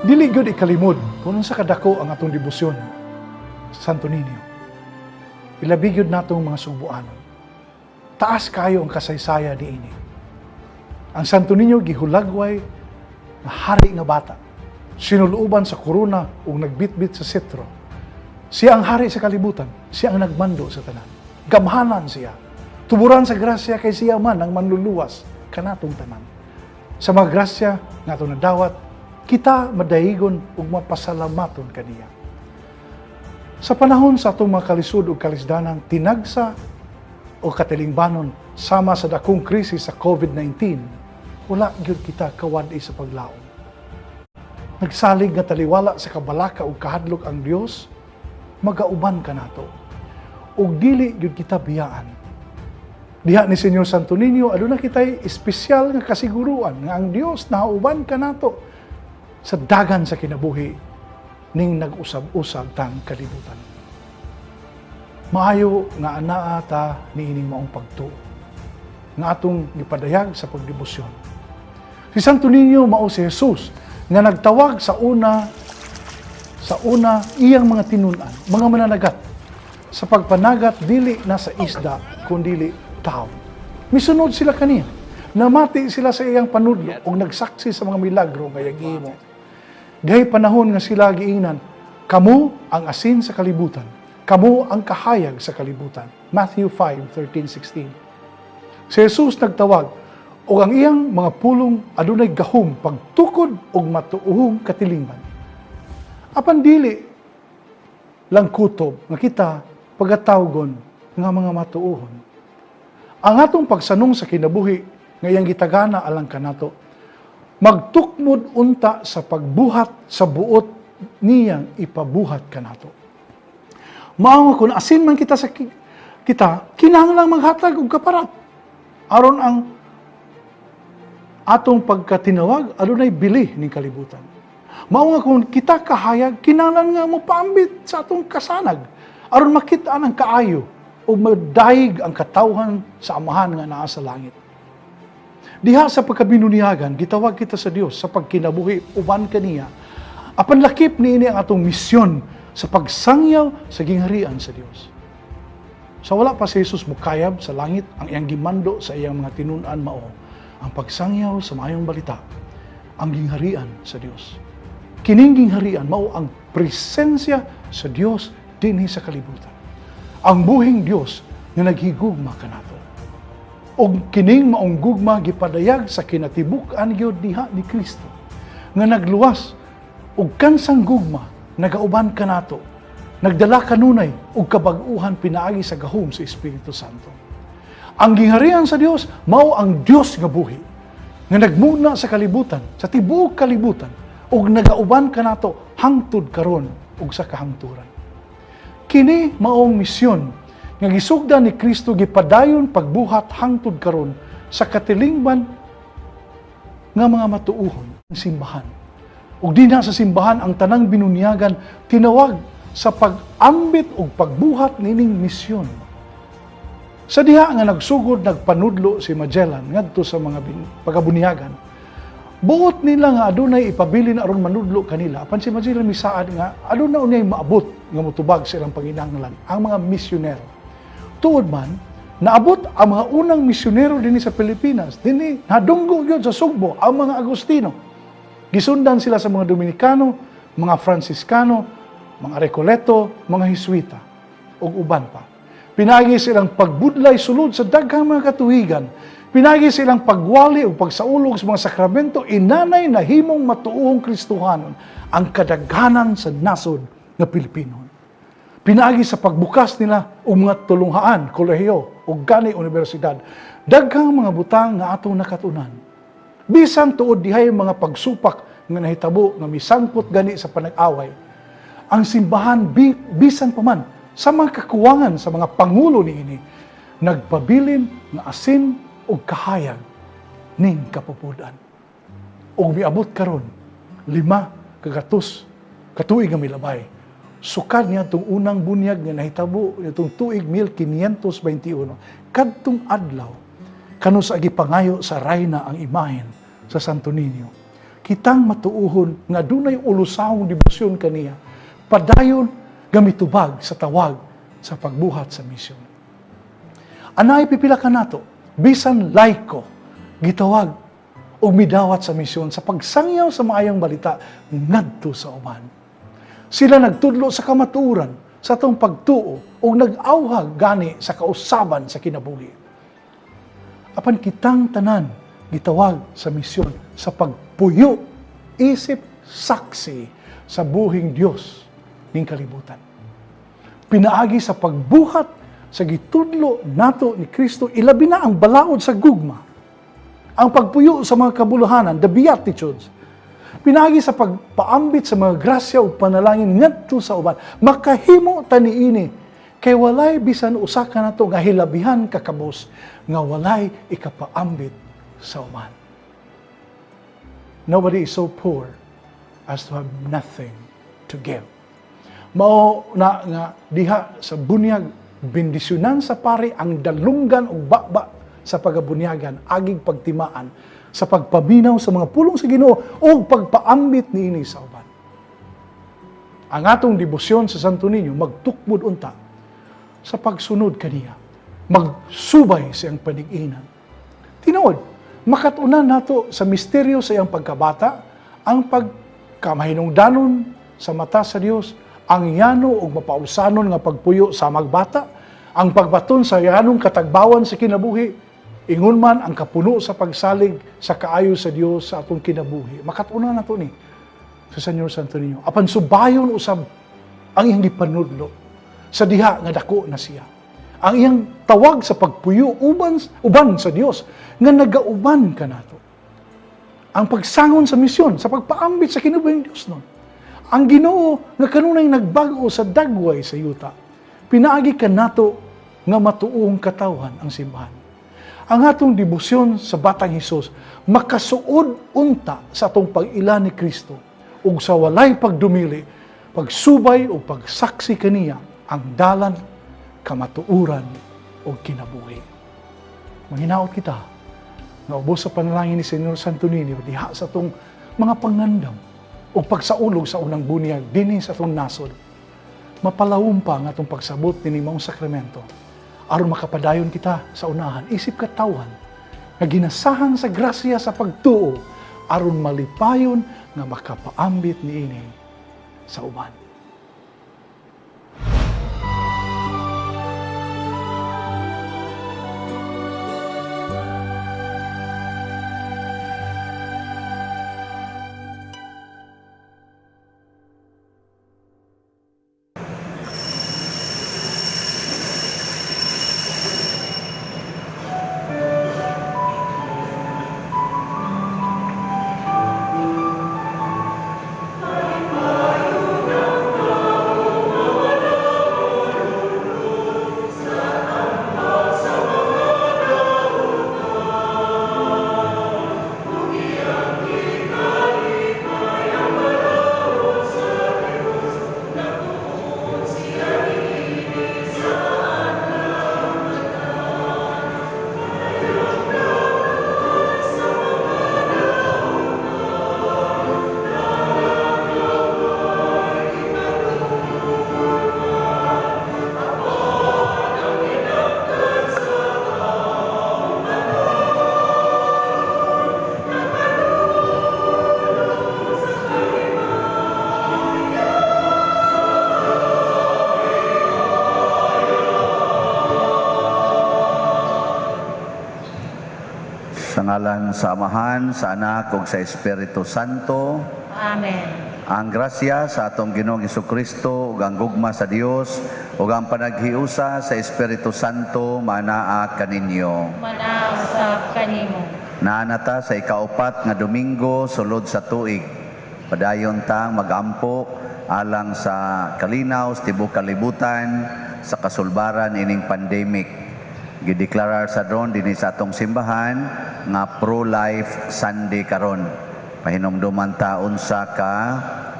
Dili gyud ikalimod kung unsa kadako ang atong debosyon sa Santo Niño. Ilabi gyud natong mga Sugboanon. Taas kayo ang kasaysaya niini. Ang Santo Niño gihulagway nga hari nga bata. Sinuluban sa korona ug nagbitbit sa setro. Siya ang hari sa kalibutan, siya ang nagmando sa tanan. Gamhanan siya. Tuburan sa grasya kay siya man ang manluluwas kanatong tanan. Sa mga grasya nga atong nadawat, kita madaigon ug mapasalamaton kaniya. Sa panahon sa atong mga kalisod ug kalisdanan, tinagsa o katilingbanon sama sa dakong krisis sa COVID-19, wala gyud kita kawad-i sa paglaom. Nagsalig nga taliwala sa kabalaka ug kahadlok ang Dios, magauban kanato. Ug dili gyud kita biyaan. Diha ni Señor Santo Niño, aduna kitay espesyal nga kasiguruan nga ang Dios nauban kanato sa dagan sa kinabuhi ning nag-usab-usab tang kalibutan. Maayo nga anaa ta niining maong pagtuo nga atong gipadayag sa pagdebosyon. Si Santo Niño mao si Jesus nga nagtawag sa una iyang mga tinun-an, mga mananagat, sa pagpanagat dili na sa isda kundili tao. Misunod sila kaniya. Namati sila sa iyang panudlo ug nagsaksi sa mga milagro nga iyang gihimo. Dihay panahon nga sila giingnan, "Kamo ang asin sa kalibutan, kamo ang kahayag sa kalibutan." Matthew 5:13, 16. Si Jesus nagtawag ug ang iyang mga pulong adunay gahom pagtukod og matuohong katilingban. Apan dili lang kutob nga kita pagatawgon nga mga matuohon. Ang atong pagsanong sa kinabuhi nga iyang gitagana alang kanato, magtukmod unta sa pagbuhat sa buot niyang ipabuhat kanato. Mao nga kung asin man kita sa kita, kinahanglang maghatag og kaparat aron ang atong pagkatinawag adunay bili ning kalibutan. Mao nga kung kita kahayag, kinahanglan nga mopaambit sa atong kasanag aron makita ang kaayo ug madayig ang katawhan sa Amahan nga naa sa langit. Diha sa pagkabinuniyagan, gitawag kita sa Dios sa pagkinabuhi uban kaniya. Apan lakip niini ang atong misyon sa pagsangyaw sa gingharian sa Dios. Sa wala pa si Jesus mukayab sa langit, ang iyang gimando sa iyang mga tinun-an mao ang pagsangyaw sa maayong balita, ang gingharian sa Dios. Kining gingharian mao ang presensya sa Dios dinhi sa kalibutan. Ang buhing Dios nga naghigugma kanato. Og kining maong gugma gipadayag sa kinatibuk-an gyud diha ni Kristo nga nagluwas og kansang gugma nagauban kanato, nagdala kanunay og kabag-uhan pinaagi sa gahom sa Espiritu Santo. Ang gingharian sa Dios mao ang Dios nga buhi nga nagmuna sa kalibutan, sa tibuok kalibutan, ug nagauban kanato hangtod karon ug sa kahangturan. Kini maong misyon nga gisugdan ni Kristo, gipadayon pagbuhat hangtod karon sa katilingban nga mga matuohon ng simbahan. Ug dinha sa simbahan ang tanang binunyagan tinawag sa pag-ambit ug pagbuhat nining misyon. Sa diha nga nagsugod nagpanudlo si Magellan ngadto sa mga pagabunyagan, buot nila nga adunay ipabilin aron manudlo kanila. Apan si Magellan misaad nga aduna unyay maabot nga motubag sa ilang panginahanglan ang mga misyonero. Tuod man, naabot ang mga unang misyonero dinhi sa Pilipinas. Dinhi nadunggo gyud sa Sugbo ang mga Agustino. Gisundan sila sa mga Dominikano, mga Fransiskano, mga Recoleto, mga Jesuita, ug uban pa. Pinaagi silang pagbudlay sulod sa daghang mga katuigan. Pinaagi silang pagwali ug pagsaulog sa mga sakramento, inanay nahimong matuohong Kristohanon ang kadaghanan sa nasod nga Pilipino. Pinaagi sa pagbukas nila og mga tulunghaan, kolehiyo, ug gani universidad. Daghang mga butang nga atong nakatunan. Bisan tuod dihay mga pagsupak nga nahitabo nga misangpot gani sa panag-away, ang simbahan bisan pa man sa mga kakuwangan sa mga pangulo niini, nagpabilin nga asin ug kahayag ning kapupud-an. Ug miabot karon 500 katuig nga milabay. Sukad niya itong unang bunyag nga nahitabo itong tuig 1521, kadtong adlaw kanus gipangayo sa rayna ang imahen sa Santo Niño. Kitang matuuhon nga dunay ulusahong debosyon kaniya, padayon nga mitubag sa tawag sa pagbuhat sa misyon. Anay pipila kanato, bisan laiko, gitawag og midawat sa misyon sa pagsangyaw sa maayong balita ngadto sa uban. Sila nagtudlo sa kamatuoran sa atong pagtuo ug nag-awhag gani sa kausaban sa kinabuhi. Apan kitang tanan gitawag sa misyon sa pagpuyo isip saksi sa buhing Dios ning kalibutan. Pinaagi sa pagbuhat sa gitudlo nato ni Kristo, ilabi na ang balaod sa gugma, ang pagpuyo sa mga kabuluhanan, the Beatitudes. Pinaagi sa pagpaambit sa mga grasya ug panalangin ngadto sa uban, makahimo ta niini kay walay bisan usa kanato nga hilabihan kakabos nga walay ikapaambit sa uban. Nobody is so poor as to have nothing to give. Mao na nga diha sa bunyag, bendisyonan sa pari ang dalunggan ug baba sa pagabunyagan, agig pagtimaan sa pagpaminaw sa mga pulong sa Ginoo ug pagpaambit niini sa uban. Ang atong debosyon sa Santo Niño magtukmod unta sa pagsunod kaniya, magsubay sa iyang panig-inan. Tinuod, makat-unan nato sa misteryo sa iyang pagkabata, ang pagkamahinungdanon sa mata sa Dios, ang yano ug mapaulsanon nga pagpuyo sa magbata, ang pagbaton sa yanong katagbawan sa kinabuhi, ingon man ang kapuno sa pagsalig sa kaayo sa Dios sa atong kinabuhi. Makat-unan nato ni sa Señor Santo Niño. Apan subayon usab ang iyang gipanudlo sa diha nga dako na siya. Ang iyang tawag sa pagpuyo uban sa Dios nga nagauban kanato. Ang pagsangon sa misyon, sa pagpaambit sa kinabuhing Dios nun. Ang Ginoo nga kanunay nagbag-o sa dagway sa yuta. Pinaagi kanato nga matuong katawhan ang simbahan. Ang atong debosyon sa Batang Hesus makasuod unta sa atong pag-ila ni Kristo ug sa walay pagdumili, pagsubay o pagsaksi kaniya ang dalan, kamatuoran ug kinabuhi. Manghinaot kita nga ubos sa panalangin ni Señor Santo Niño diha sa atong mga pangandam ug pagsaulog sa unang bunyag dinhi sa atong nasod. Mapalawom pa ang atong pagsabot nining maong sakramento aron makapadayon kita sa unahan isip katawhan nga ginasahan sa grasya sa pagtuo aron malipayon nga makapaambit niini sa uban. Sa ngalan sa Amahan, sa Anak ug sa Espiritu Santo. Amen. Ang grasya sa atong Ginoong Hesukristo ug ang gugma sa Dios ug ang panaghiusa sa Espiritu Santo manaa kaninyo. Manaa usab kanimo. Naanata sa ikaupat nga Domingo sulod sa tuig. Padayon tang magampo alang sa kalinaw sa tibuok kalibutan sa kasulbaran ining pandemic. Gideklarar sa dron dinhi sa atong simbahan nga pro-life Sunday karon. Pahinumduman ta unsa ka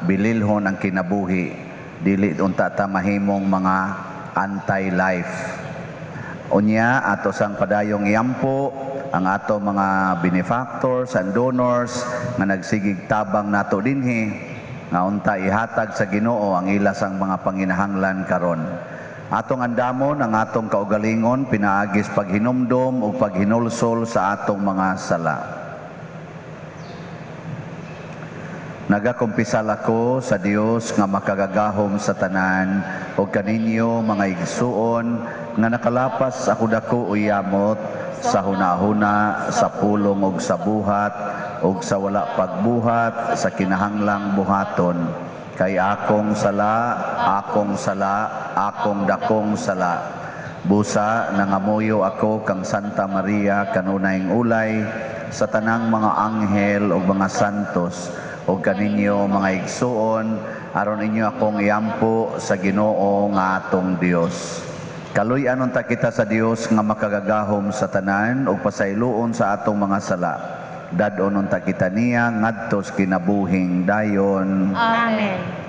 bililhon ang kinabuhi. Dili unta ta mahimong mga anti-life. Unya ato sang padayong iampo ang ato mga benefactors and donors nga nagsigig tabang nato dinhi nga unta ihatag sa Ginoo ang ila sang mga panginahanglan karon. Atong andamon ang atong kaugalingon pinaagis paghinumdom ug paghinulsol sa atong mga sala. Nagakumpisal ako sa Dios nga makagagahom sa tanan ug kaninyo mga igsuon nga nakalapas ako dako o yamot sa hunahuna, sa pulong ug sa buhat ug sa wala pagbuhat sa kinahanglang buhaton. Kay akong sala, akong sala, akong dakong sala. Busa nangamuyo ako kang Santa Maria kanunayng ulay sa tanang mga anghel ug mga santos ug kaninyo mga igsuon aron inyo akong iampo sa Ginoo nga atong Dios. Kaluy-an unta kita sa Dios nga makagagahom sa tanan ug pasayloon sa atong mga sala. Dad-on unta kita niya ngadto sa kinabuhing dayon. Amen.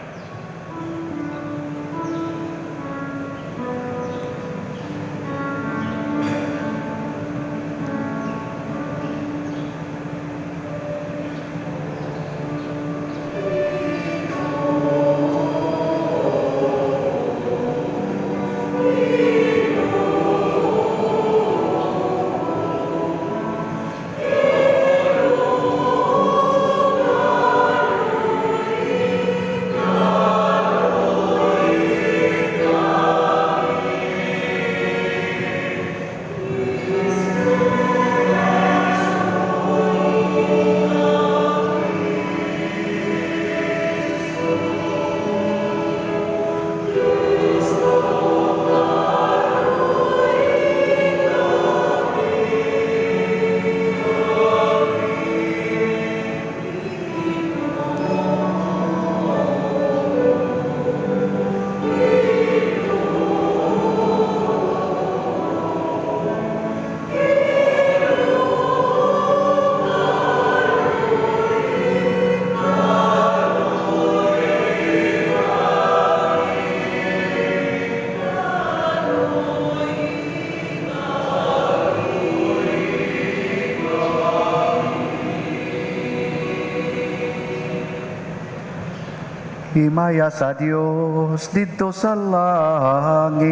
Himaya sa Dios didto sa langit.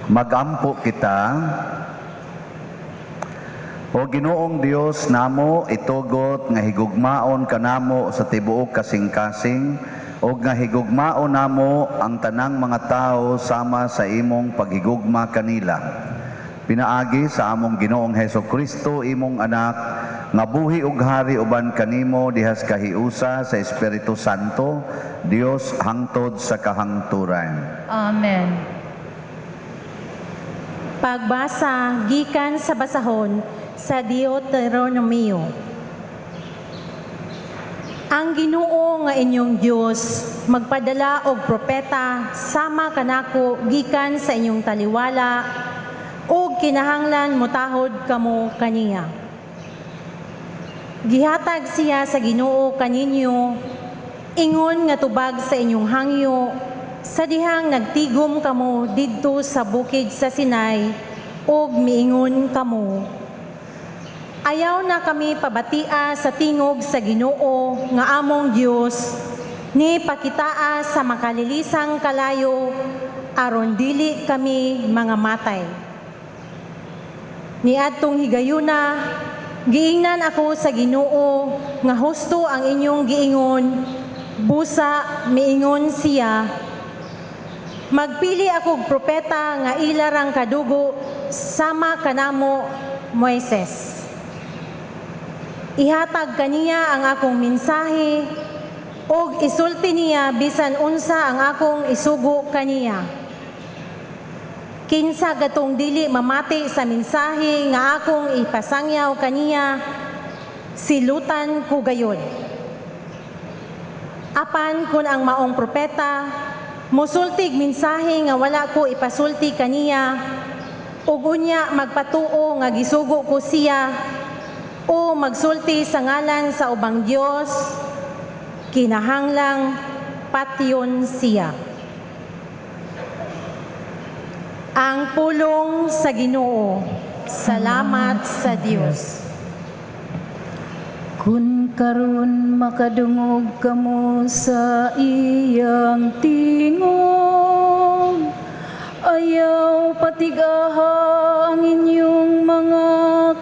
Magampo kita. O Ginoong Dios namo, itugot nga higugmaon kanamo sa tibuok kasing-kasing ug nga higugmaon namo ang tanang mga tao sama sa imong paghigugma kanila. Pinaagi sa among Ginoong Heso Kristo, imong anak, nga buhi ug hari uban kanimo dihas kahiusa sa Espiritu Santo, Dios hangtod sa kahangturan. Amen. Pagbasa gikan sa basahon sa Deuteronomio. Ang Ginoo nga inyong Dios magpadala og propeta sama kanako gikan sa inyong taliwala ug kinahanglan motahod kamo kaniya. Gihatag siya sa Ginoo kaninyo ingon nga tubag sa inyong hangyo sa dihang nagtigom kamo didto sa bukid sa Sinai ug miingon kamo, "Ayaw na kami pabatia sa tingog sa Ginoo nga among Dios ni pakitaa sa makalilisang kalayo aron dili kami mga matay." Niadtong higayuna, giingnan ako sa Ginoo nga husto ang inyong giingon, busa miingon siya, "Magpili ako og propeta nga ila rang kadugo sama kanamo Moises. Ihatag kaniya ang akong mensahe ug isulti niya bisan unsa ang akong isugo kaniya. Kinsa gatong dili mamati sa mensahe nga akong ipasangyaw kaniya, silutan ko gayod. Apan kun ang maong propeta musultig mensahe nga wala ko ipasulti kaniya ug unya magpatuo nga gisugo ko siya o magsulti sa ngalan sa ubang Dios, kinahanglang patyon siya." Ang pulong sa Ginoo. Salamat sa Dios. Kun karon makadungog kamo sa iyang tingog, ayaw patigaha ang inyong mga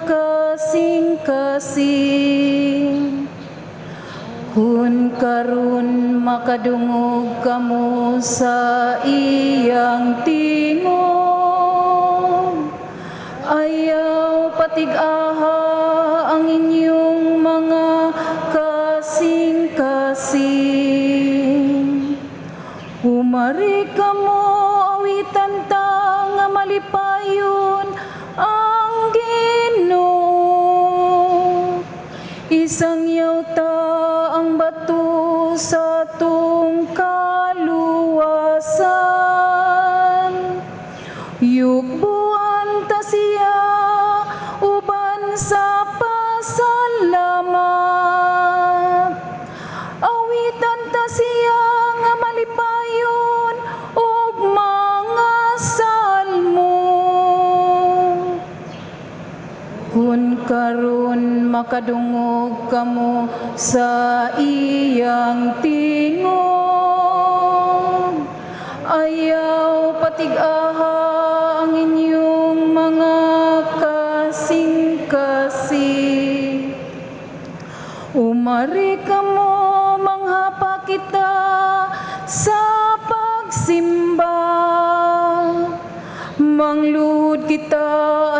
kasing-kasing. Kun karon makadungog kamo sa iyang tingog, ayaw patigaha ang inyong mga kasing-kasing. Umari kamo, awitan ta nga malipayon ang Ginoo. Isangyaw ta ang bato sa atong kaluwasan. Yugbuan ta siya uban sa pasalamat. Awitan ta siya nga malipayon og mga salmo. Kun karon makadungog kamo sa iyang tingog, ayaw patigaha ang inyong mga kasing-kasing. Umari kamo, manghapa kita sa pagsimba. Mangluhod kita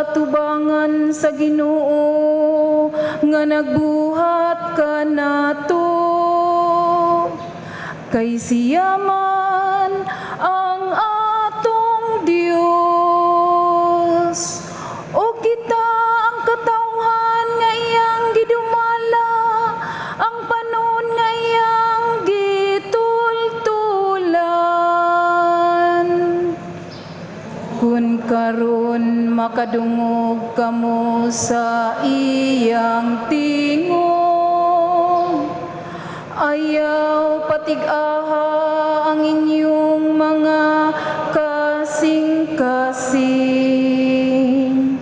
atubangan sa Ginoo nga nagbuhat kanato. Kay siya man ang atong Dios. O kita ang katawhan nga iyang gidumala, ang panon nga iyang gitultulan. Kun karon makadungog kamo sa iyang tingog, ayaw patigaha ang inyong mga kasing-kasing.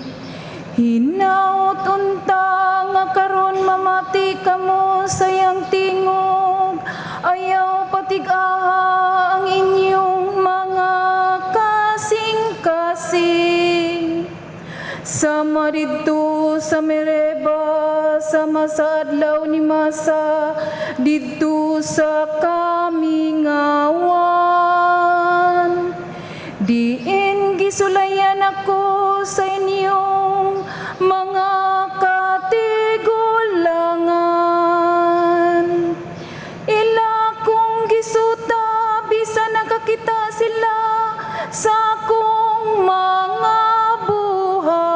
Hinaot unta nga karon mamati kamo sa iyang tingog, ayaw patigaha ang inyong mga kasing-kasing. Sama didto sa Meriba, sama sa adlaw ni Masa, didto sa kamingawan. Diin gisulayan ako sa inyong mga katigulangan. Ila kong gisuta, bisan nakakita sila sa akong mga buhat.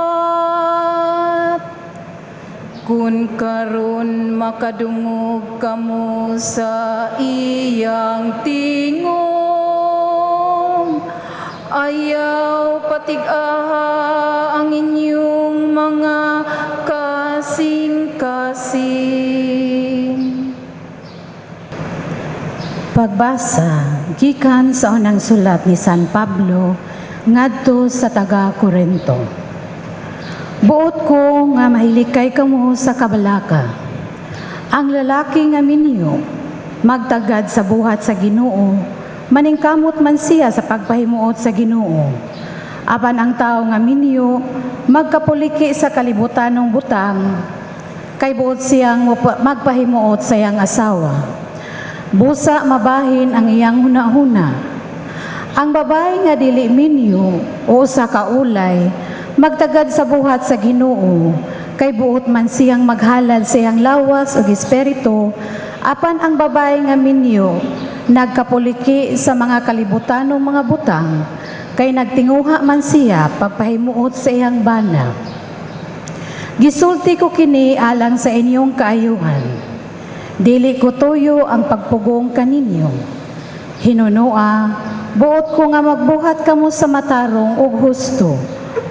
Kun karon makadungog kamo sa iyang tingog, ayaw patig-aha ang inyong mga kasing-kasing. Pagbasa gikan sa unang sulat ni San Pablo ngadto sa taga Korinto. Buot ko nga mahilikay kamo sa kabalaka. Ang lalaki nga minyo magtagad sa buhat sa Ginoo, maningkamot man siya sa pagpahimuot sa Ginoo. Apan ang tawo nga minyo magkapuliki sa kalibutanong butang, kay buot siyang magpahimuot sa iyang asawa. Busa mabahin ang iyang hunahuna. Ang babae nga dili minyo o sa kaulay, magtagad sa buhat sa Ginoo, kay buot man siyang maghalad sa iyang lawas ug espiritu, apan ang babae nga minyo nagkapuliki sa mga kalibutanong mga butang, kay nagtinguha man siya pagpahimuot sa iyang bana. Gisulti ko kini alang sa inyong kaayuhan. Dili ko tuyo ang pagpugong kaninyo. Hinunoa, buot ko nga magbuhat kamo sa matarong ug husto,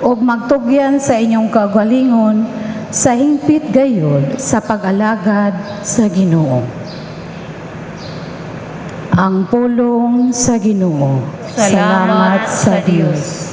ug magtugyan sa inyong kaugalingon sa hingpit gayud sa pag-alagad sa Ginoo. Ang pulong sa Ginoo. Salamat sa Dios.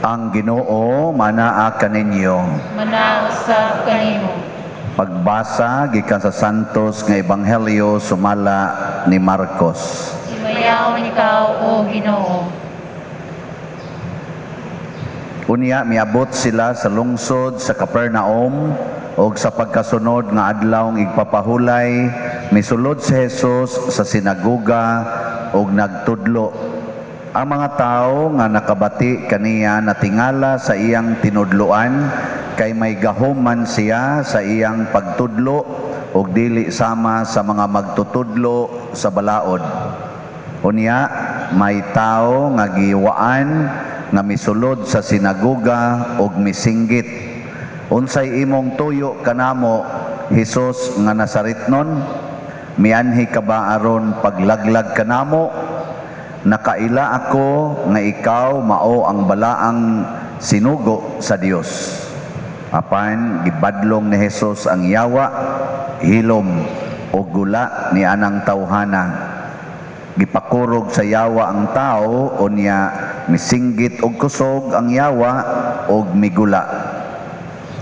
Ang Ginoo manaa kaninyo. Manausap kanimo. Pagbasa gikan sa Santos nga Ebanghelyo sumala ni Marcos. Himayaon ikaw, O Ginoo. Unya miabot sila sa lungsod sa Capernaum ug sa pagkasunod nga adlawng igpapahulay misulod si Jesus sa sinagoga ug nagtudlo. Ang mga tawo nga nakabati kaniya natingala sa iyang tinudloan kay may gahom man siya sa iyang pagtudlo ug dili sama sa mga magtutudlo sa balaod. Unya may tawo nga giwaan nga misulod sa sinagoga ug misinggit, "Unsay imong tuyo kanamo, Hesus nga Nazaretnon? Mianhi ka ba aron paglaglag kanamo? Nakaila ako nga ikaw mao ang balaang sinugo sa Dios." Apan gibadlong ni Hesus ang yawa, "Hilom o gula ni anang tawhana." Gipakurog sa yawa ang tao, unya misinggit og kusog ang yawa og migula.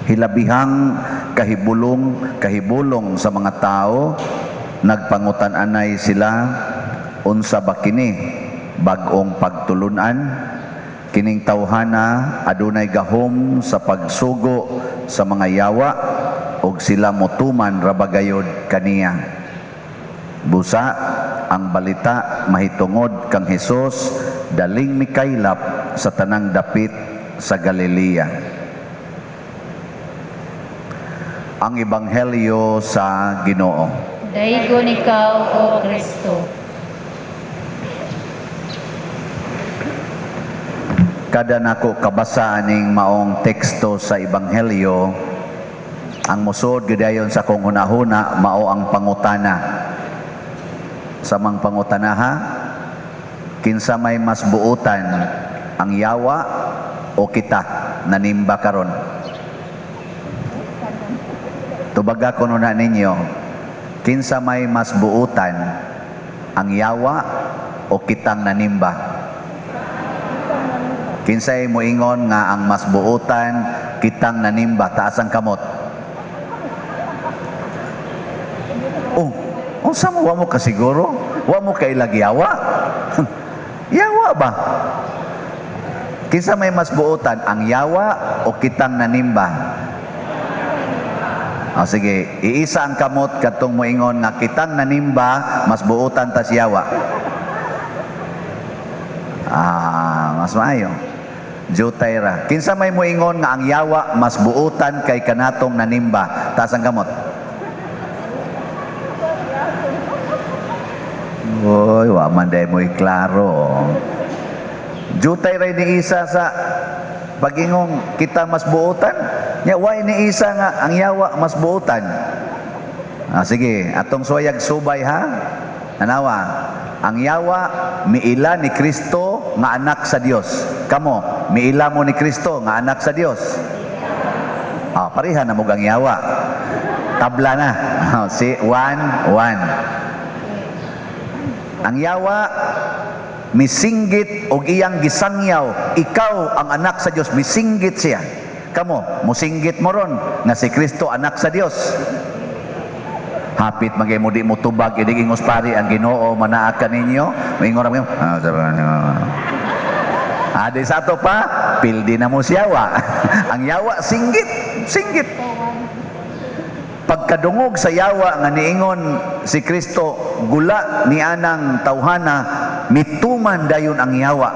Hilabihang kahibulong sa mga tao, nagpangutan-anay sila, "Unsa ba kini bag-ong pagtulunan? Kining tawhana adunay gahom sa pagsugo sa mga yawa og sila motuman ra ba gayod kaniya." Busa ang balita mahitungod kang Hesus daling mikaylap sa tanang dapit sa Galilea. Ang Ebanghelyo sa Ginoo. Daigon ikaw, O Kristo. Kada nako kabasa aning maong teksto sa Ebanghelyo, ang musod gidayon sa akong hunahuna mao ang pangutana. Sa mang pangutana ha, kinsa may mas buutan, ang yawa o kita nanimba karon? Tubaga kuno na ninyo, kinsa may mas buutan, ang yawa o kitang nanimba? Kinsay moingon nga ang mas buutan kitang nanimba, taas ang kamot. Oh, unsa mo, wa mo kasiguro? Wa mo kailag yawa? Yawa ba? Kinsa may mas buutan, ang yawa o kitang nanimba? O sige, iisa ang kamot katong moingon nga kitang nanimba mas buutan tas yawa. Ah, mas maayo. Jutay ra. Kinsa may moingon nga ang yawa mas buutan kay kanatong nanimba, taas ang kamot. Oy, wa man day mo'y klaro. Jutay ra ni isa sa pag-ingong kita mas buutan. Nya way ni isa nga ang yawa mas buutan. Ah, sige, atong suwayag subay ha. Anawa, ang yawa miila ni Kristo nga anak sa Dios. Kamo, miila mo ni Kristo nga anak sa Dios. Ah, pareha na mo ang yawa. Tabla na. Si 1-1. Ang yawa misinggit og iyang gisangyaw, ikaw ang anak sa Dios, misinggit siya. Kamo, musinggit mo ron nga si Kristo anak sa Dios. Hapit magay mo di mo tubag inig ingos pari ang Ginoo manaa kaninyo. Moingon ra mo. Ah, di sa ato pa, pildi na mo siyawa. Ang yawa singgit, singgit. Pagkadungog sa yawa nga niingon si Kristo, gula ni anang tawhana, mituman dayon ang yawa.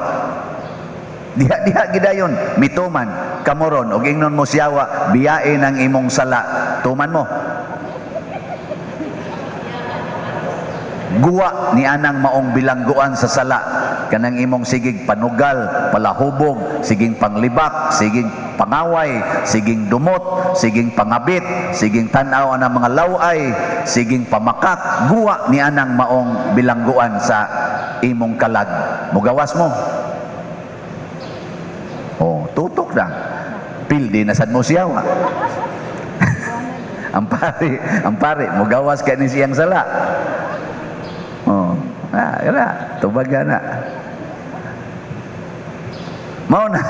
Diha-diha gidayon, mituman kamoron og ingnon mo siyawa, biyain ang imong sala, tuman mo. Guwa ni anang maong bilangguan sa sala, kanang imong sigig panugal, palahubog, siging panglibak, siging pangaway, siging dumot, siging pangabit, siging tan-aw anang mga laway, siging pamakak, guwa ni anang maong bilangguan sa imong kalag. Mugawas mo. Oh, tutok na. Pildi na sad mo siyawa. Ang pare, mugawas ka ni siyang sala. Oh, ah, tubaga na. Mao na,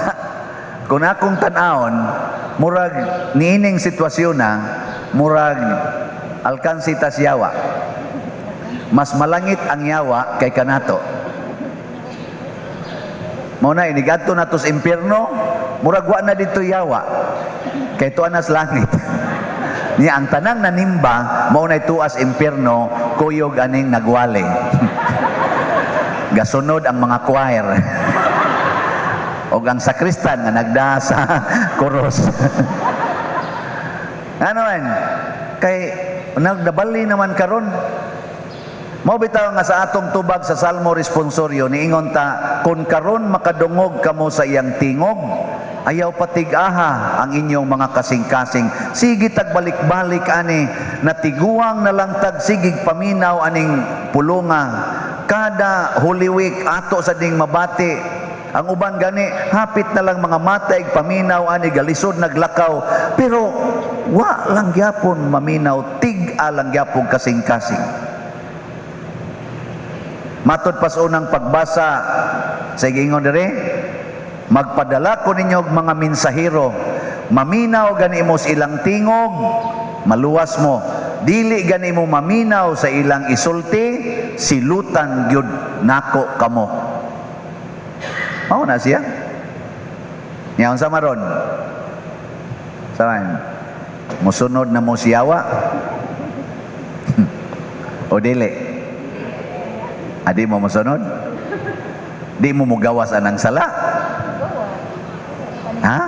kung akong tan-awon, murag niining sitwasyon na, murag alkansi tas yawa. Mas malangit ang yawa kay kanato. Mao na, inigadto na tos impierno, murag wa na dito yawa. Kay tuan nas langit. Niya ang tanang nanimba, mao na tuas impierno, kuyog aning nagwali. Gasunod ang mga choir. Og ang sakristan nga nagdaa sa koros. Ano man? Kay nagdabali naman karon. Mao bitaw nga sa atong tubag sa Salmo responsorio niingon ta, kun karon makadungog kamo sa iyang tingog, ayaw patig-aha ang inyong mga kasing-kasing. Sige tagbalik-balik ani, natiguang na lang tag sigig paminaw aning pulunga. Kada Holy Week ato sa ding mabati. Ang uban gani hapit na lang mga matay paminaw ani, galisod naglakaw, pero wa lang gyapon maminaw, tig-a lang gyapon kasing-kasing. Matod pas unang pagbasa sa giingon diri, magpadala ko ninyo og mga mensahero, maminaw gani mo sa ilang tingog, maluwas mo. Dili gani mo maminaw sa ilang isulti, silutan gyud nako kamo. Mao na siya. Nya unsa maron? Saman, musunod na mo siyawa? O dili? Adi mo musunod? Di mo mugawas anang sala? Ha?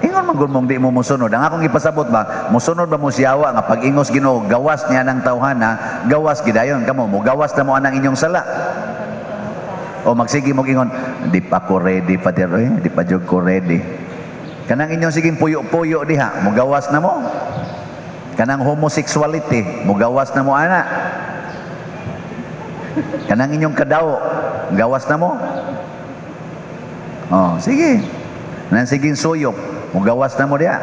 Ingon man gud mong di mo musunod. Ang akong ipasabot ba, musunod ba mo siyawa nga pag ingos Ginoo gawas niya ng tawhana, gawas gidayon kamo, mugawas na mo anang inyong sala. O magsige mo ingon, Di pa ko ready, Father, eh. Di pa jud ko ready. Kanang inyong siging puyo-puyo diha, mugawas na mo. Kanang homosexuality, mugawas na mo ana. Kanang inyong kadaw, gawas na mo. Oh, sige. Nang siging suyop, mugawas na mo diha.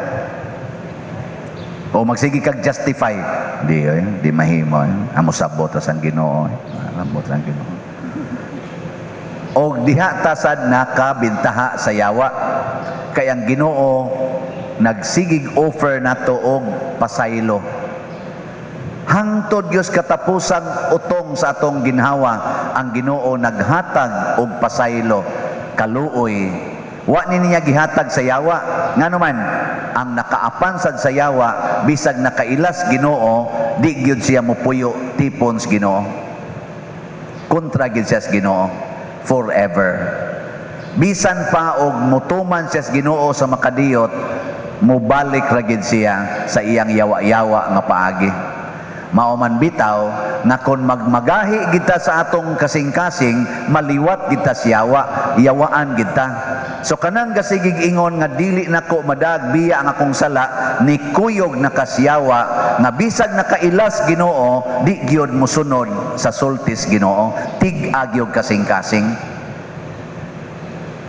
O magsige kag justify. Di eh, di mahimo. Eh. Amo sabot ra sang Ginoo. Eh. Sabot ra ang Ginoo. Og diha tasad nakabintaha sa yawa. Kay ang Ginoo nagsigig offer nato og pasaylo. Hangtod Dios katapusang utong sa atong ginhawa, ang Ginoo naghatag og pasaylo, kaluoy. Wa ni niya gihatag sa yawa. Ngano man, ang nakaapan sad sa yawa, bisag nakailas Ginoo, di gyud siya mopuyo tipon sa Ginoo. Kontra gyud siya sa Ginoo forever. Bisan pa og mutuman siya sa Ginoo sa makadiyot, mubalik ra gyud siya sa iyang yawa-yawa nga paagi. Mao man bitaw nga kon magmagahi kita sa atong kasing-kasing, maliwat kita sa yawa, yawaan kita. So kanang gasigig ingon nga dili nako madag biya ang akong sala, ni kuyog nakasyawa nga bisag nakailas Ginoo, di gyud mosunod sa sultis Ginoo, tig-a gyud kasing-kasing.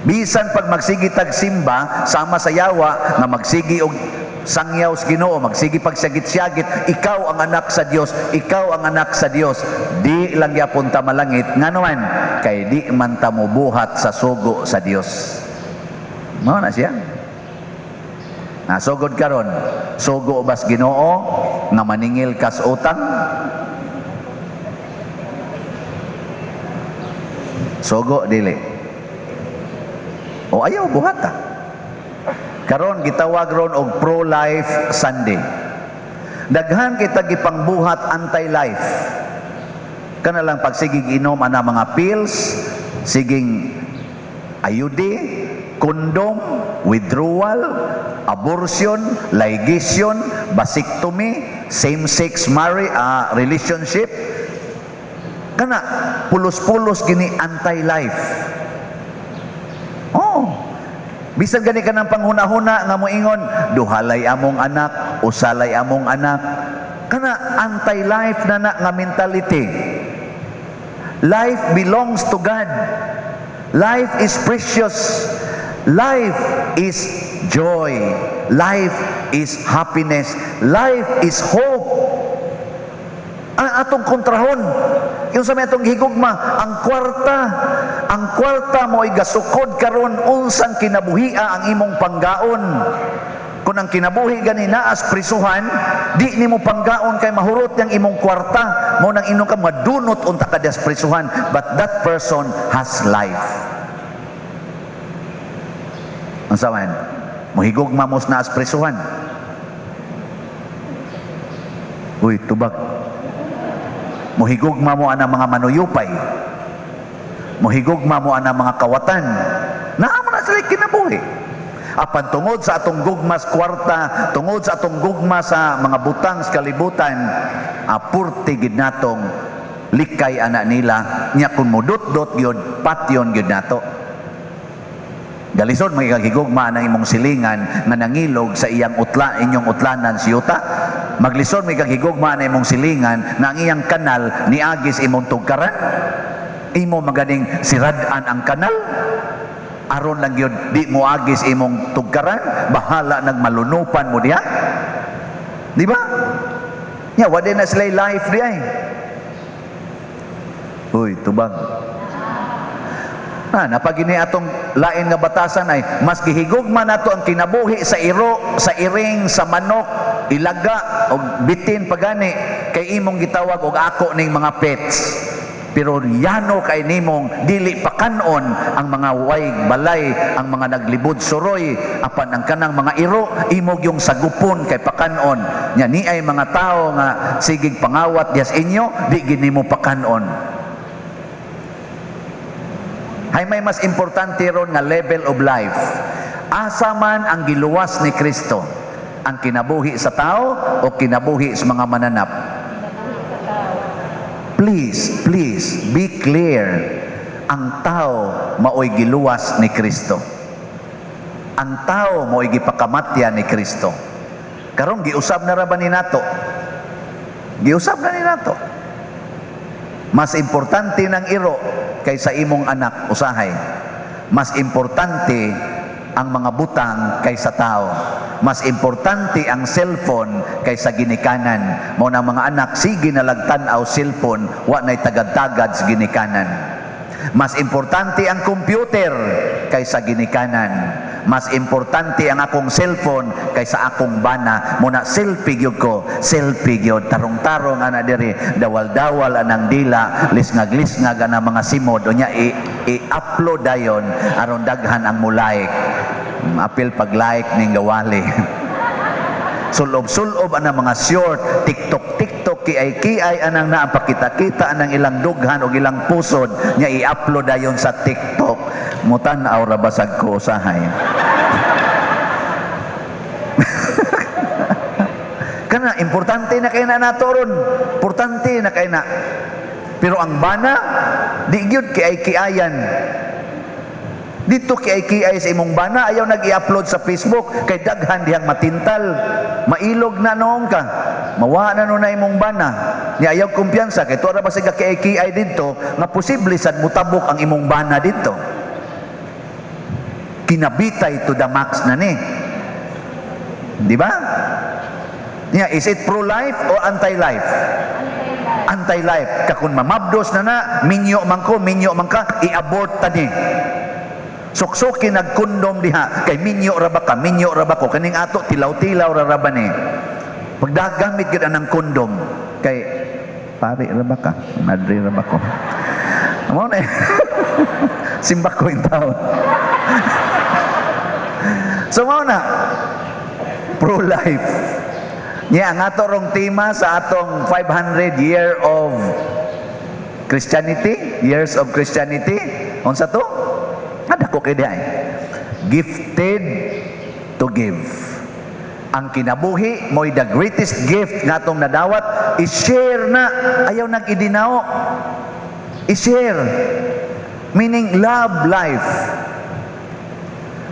Bisan pag magsigi tag simba sama sa yawa nga magsigi og sangyaw sa Ginoo, magsigi pag syagit-syagit, ikaw ang anak sa Dios, ikaw ang anak sa Dios, di lang gyapon ta malangit. Ngano man, kay di man ta mobuhat sa sugo sa Dios. Mao na siya. Nasugod karon, sugo bas Ginoo nga maningil kas utang? Sugo dili. O ayaw buhata. Karon gitawag ron og pro-life Sunday. Daghan kita gipangbuhat anti-life. Kana lang pagsigig inom ana mga pills, siging IUD, condom, withdrawal, abortion, ligation, vasectomy, same-sex marriage, relationship. Kana pulos-pulos gini anti-life. Oh. Bisan gani ka ng panghuna-huna nga moingon, duhalay among anak, usalay among anak. Kana anti-life na na nga mentality. Life belongs to God. Life is precious. Life is joy. Life is happiness. Life is hope. Ang atong kontrahon, yung sa may atong higugma, ang kwarta mo'y gasukod karon unsang kinabuhia ang imong panggaon. Kung ang kinabuhi gani naas prisuhan, di nimo panggaon kay mahurot yang imong kwarta, mo nang inom ka madunot unta ka des prisuhan, but that person has life. Unsa man? Mohigugma mo naas prisuhan. Uy, tubag. Mohigugma mo ana mga manuyupay. Mohigugma mo ana mga kawatan. Naa mo na sila kinabuhi. Apan tungod sa atong gugmas kwarta, tungod sa atong gugma sa mga butang sa kalibutan, apurti gid natong likay ana nila, nya kun mudot-dot gyud, patyon gyud nato. Galisod magigugma ang imong silingan nga nangilog sa iyang utla, inyong utlanan siyuta. Maglisod may kagigugma na imong silingan nga ang iyang kanal niagis imong tugkaran. Imo maganing sirad-an ang kanal. Aron lang yun, di mo agis imong tugkaran, bahala nagmalunupan mo diha. Di ba? Nya, wala na sila life diha eh. Uy, tubag. Na, napagini atong lain nga batasan ay mas gihigugma nato ang kinabuhi sa iro, sa iring, sa manok, ilaga og bitin pagani kay imong gitawag og ako ning mga pets. Pero yano kay nimong dili pakanon ang mga way balay, ang mga naglibod suroy, apan ang kanang mga iro imog yung sagupon kay pakanon. Nya ni ay mga tao nga sigig pangawat dias inyo, di gid nimo pakanon. Hay may mas importante ron nga level of life. Asa man ang giluwas ni Kristo, ang kinabuhi sa tao o kinabuhi sa mga mananap? Please, please, be clear. Ang tao maoy giluwas ni Kristo. Ang tao maoy gipakamatya ni Kristo. Karon giusab na ra ba ni nato? Giusab na ni nato. Mas importante ng iro kaysa imong anak usahay. Mas importante ang mga butang kaysa tao. Mas importante ang cellphone kaysa ginikanan. Mao na mga anak sige na lag tan-aw cellphone, wa nay tagad-tagad sa ginikanan. Mas importante ang computer kaysa ginikanan. Mas importante ang akong cellphone kaysa akong bana. Mao na selfie gyud ko, selfie gyud, tarong-tarong ana diri, dawal-dawal anang dila, lisngag-lisngag ana mga simod, unya i-upload dayon aron daghan ang mo like. Apil pag like ning gawali. Sulob-sulob anang mga short, TikTok TikTok, kiay kiay anang naa, pakita-kita anang ilang dughan og ilang pusod nya i-upload dayon sa TikTok. Mutan-aw ra basag ko usahay. Kana importante na kay na nato ron. Importante na kay na. Pero ang bana di gyud kiay kiayan. Dito kiay kiay sa imong bana, ayaw nag-i-upload sa Facebook kay daghan dihang matintal. Mailog na noon ka. Mawa na nun na imong bana. Ni ayaw kumpiyansa kay tuwa ra ba siga kiay kiay didto nga posible sad mutabok ang imong bana didto. Kinabitay to the max na ni. Di ba? Yeah, is it pro-life or anti-life? Anti-life. Kakun mamabdos na na, minyo man ko, minyo man ka, i-abort ta ni. Suksuki nagkondom diha, kay minyo ra ba ka, minyo ra ba ko, kaning ato, tilaw-tilaw ra ra ba ni. Pagdagamit gyud anang kondom, kay pare ra ba ka, madre ra ba ko. Mao na. Simba ko in town. So mao na, pro-life. Nya ang ato rong tema sa atong 500 year of Christianity, years of Christianity, unsa to? Ada ko kay diay. Gifted to give. Ang kinabuhi mo'y the greatest gift nga atong nadawat, i-share na, ayaw nag-idinao. I-share. Meaning love life.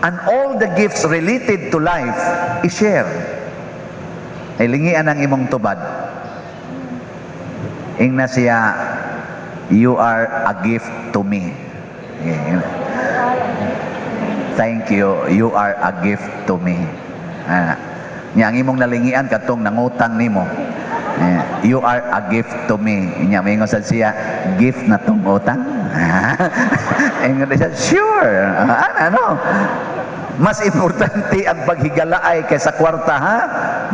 And all the gifts related to life, i-share. Ay lingian ang imong tubad. Ingna siya, "You are a gift to me." "Thank you, you are a gift to me." Ah. Nya ang imong nalingian katong nangutang nimo. Eh, "You are a gift to me." Nya moingon sad siya, "Gift na tong utang?" Ingon siya, "Sure." Ah, ano? Mas importante ang paghigalaay kaysa kwarta, ha?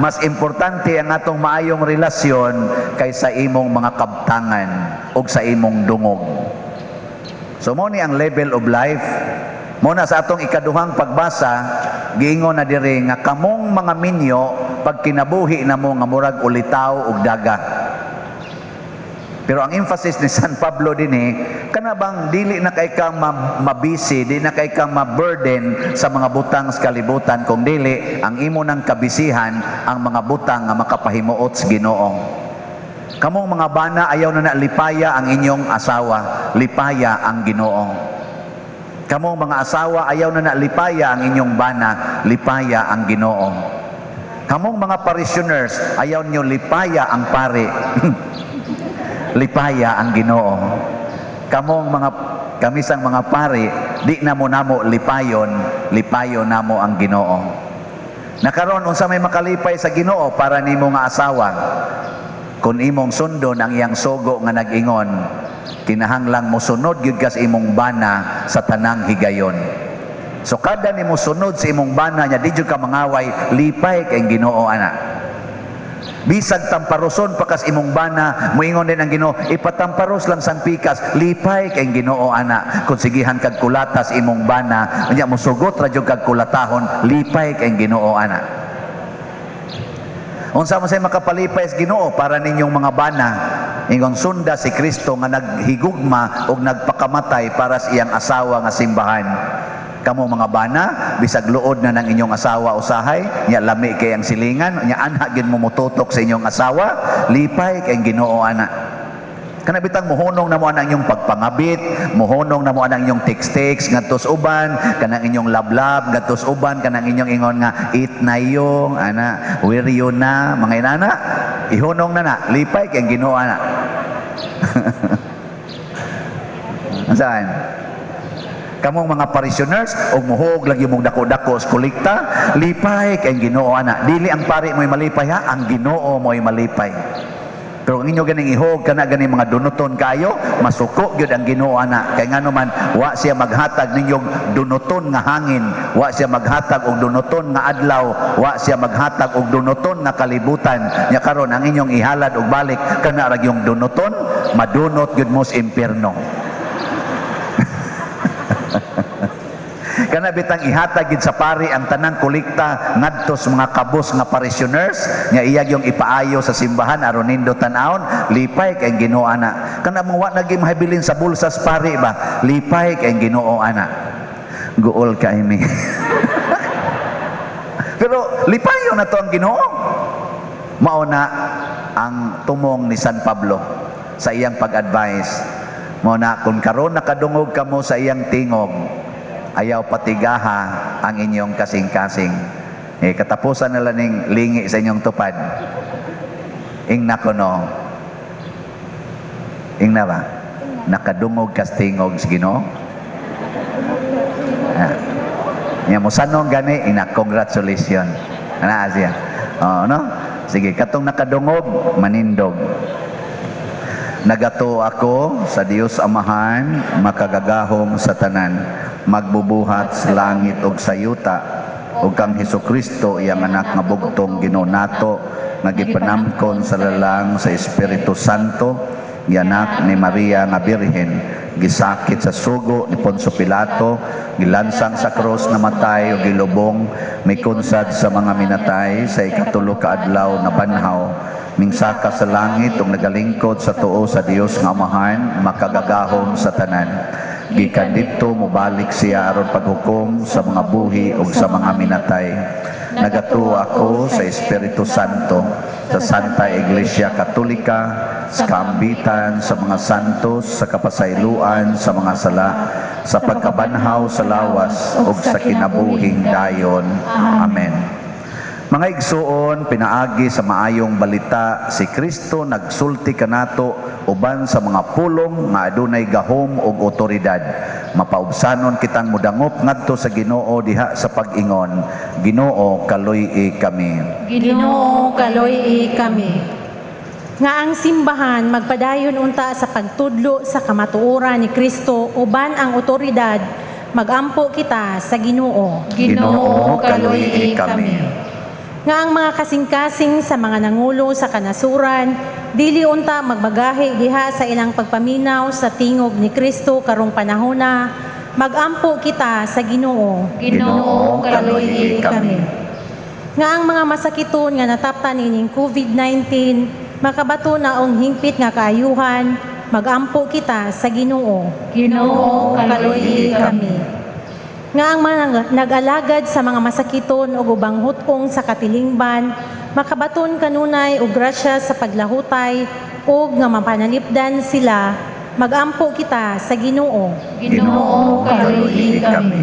Mas importante ang atong maayong relasyon kaysa imong mga kabtangan o sa imong dungog. So mo ni ang level of life. Mo na sa atong ikaduhang pagbasa, giingon na diri nga kamong mga minyo pagkinabuhi na mo nga murag ulitaw ug daga. Pero ang emphasis ni San Pablo dinhi, kana bang dili na kay ka mabisi, di na kay ka ma-burden sa mga butang sa kalibutan, kung dili ang imo nang kabisihan ang mga butang nga makapahimuot sa Ginoo. Kamong mga bana, ayaw na na lipaya ang inyong asawa, lipaya ang Ginoo. Kamong mga asawa, ayaw na na lipaya ang inyong bana, lipaya ang Ginoo. Kamong mga parishioners, ayaw nyo lipaya ang pare, lipaya ang Ginoo. Kamong mga kamisang mga pare, di na mo namo lipayon, lipayon namo ang Ginoo. Nakaron unsa may makalipay sa Ginoo para nimo nga asawa? Kung imong sundon ang iyang sugo nga nag-ingon, kinahanglang mosunod gyud ka sa imong bana sa tanang higayon. So kada nimo sunod sa imong bana nya di jud ka mangaway, lipay kay Ginoo ana. Bisag tamparoson pa kas imong bana, moingon din ang Ginoo, ipatamparos lang sang pikas, lipay kay Ginoo ana. Kung sigihan kag kulatas imong bana, unya mosugot ra jud kag kulatahon, lipay kay Ginoo ana. Unsa man say makapalipay sa Ginoo para ninyong mga bana, ingon sunda si Kristo nga naghigugma og nagpakamatay para sa iyang asawa nga simbahan. Kamo mga bana, bisag luod na ng inyong asawa usahay, nya lami kay ang silingan, nya anha gid mo motutok sa inyong asawa, lipay kay Ginoo ana. Kana bitang mohunong na mo ang inyong pagpangabit, mohunong na mo ang inyong text-text ngadto sa uban, kanang inyong love-love ngadto sa uban, kanang inyong ingon nga it na yo, ana, where you na, mga inana, ihunong na na, lipay kay ang Ginoo ana. Saan? Kamong mga parishioners og muhog lagi mong dako-dako sa kolekta, lipay kay ang Ginoo ana. Dili ang pari mo'y malipay ha, ang Ginoo mo'y malipay. Pero ang inyo ganing ihog kana ganing mga dunuton kayo, masuko gyud ang Ginoo ana. Kay ngano man wa siya maghatag ninyong dunuton nga hangin, wa siya maghatag og dunuton nga adlaw, wa siya maghatag og dunuton nga kalibutan. Nya karon ang inyong ihalad og balik kana ra gyung dunuton, madunot gyud mo sa impierno. Kana bitang ihatag gid sa pari ang tanang kolekta ngadto sa mga kabos nga parishioners nga iya yung ipaayo sa simbahan aron nindot tan-awon, lipay kay ang Ginoo ana. Kana mo wa nagi mahabilin sa bulsa sa pari ba, lipay kay ang Ginoo ana. Guol kay mi. Pero lipayon na to ang Ginoo. Mao na ang tumong ni San Pablo sa iyang pag-advise. Mao na kung karon nakadungog kamo sa iyang tingog, ayaw patigaha ang inyong kasing-kasing. Eh, katapusan nila ning lingi sa inyong tupad. Ingna ko no. Ingna ba? Nakadungog kas tingog sa Ginoo. Ah. Nya mo sanong gani ina congratulations. Ana siya. Oh, no? Sige, katong nakadungog manindog. Nagato ako sa Dios Amahan, makagagahom sa tanan, magbubuhat sa langit ug sa yuta, ug kang Hesukristo iyang anak nga bugtong Ginoo nato, nga gipanamkon sa lalang sa Espiritu Santo, gianak ni Maria nga Birhen, gisakit sa sugo ni Poncio Pilato, gilansang sa krus, namatay ug gilubong, mikunsad sa mga minatay, sa ikatulo ka adlaw nabanhaw, mingsaka sa langit ug nagalingkod sa tuo sa Dios nga Amahan, makagagahom sa tanan. Gikan didto mobalik siya aron paghukom sa mga buhi ug sa mga minatay. Nagatuo ako sa Espiritu Santo, sa Santa Iglesia Katolika, sa kaambitan sa mga santos, sa kapasayloan sa mga sala, sa pagkabanhaw sa lawas ug sa kinabuhing dayon. Amen. Mga igsuon, pinaagi sa maayong balita, si Kristo nagsulti kanato uban sa mga pulong nga adunay gahom ug otoridad. Mapaubsanon kitang mudangop ngadto sa Ginoo diha sa pag-ingon, Ginoo, kaluy-i kami. Ginoo, kaluy-i kami. Nga ang simbahan magpadayon unta sa pagtudlo sa kamatuoran ni Kristo uban ang otoridad, magampo kita sa Ginoo. Ginoo, kaluy-i kami. Nga ang mga kasing-kasing sa mga nangulo sa kanasuran, dili unta magbagahi diha sa ilang pagpaminaw sa tingog ni Kristo karong panahona, magampo kita sa Ginoo. Ginoo, kaluy-i kami. Nga ang mga masakiton nga nataptan ining COVID-19 makabato na og hingpit nga kaayuhan, magampo kita sa Ginoo. Ginoo, kaluy-i kami. Nga ang mga nag-alagad sa mga masakiton ug ubang hut-ong sa katilingban makabaton kanunay og grasya sa paglahutay ug nga mapanalipdan sila, magampo kita sa Ginoo. Ginoo, kaluy-i kami.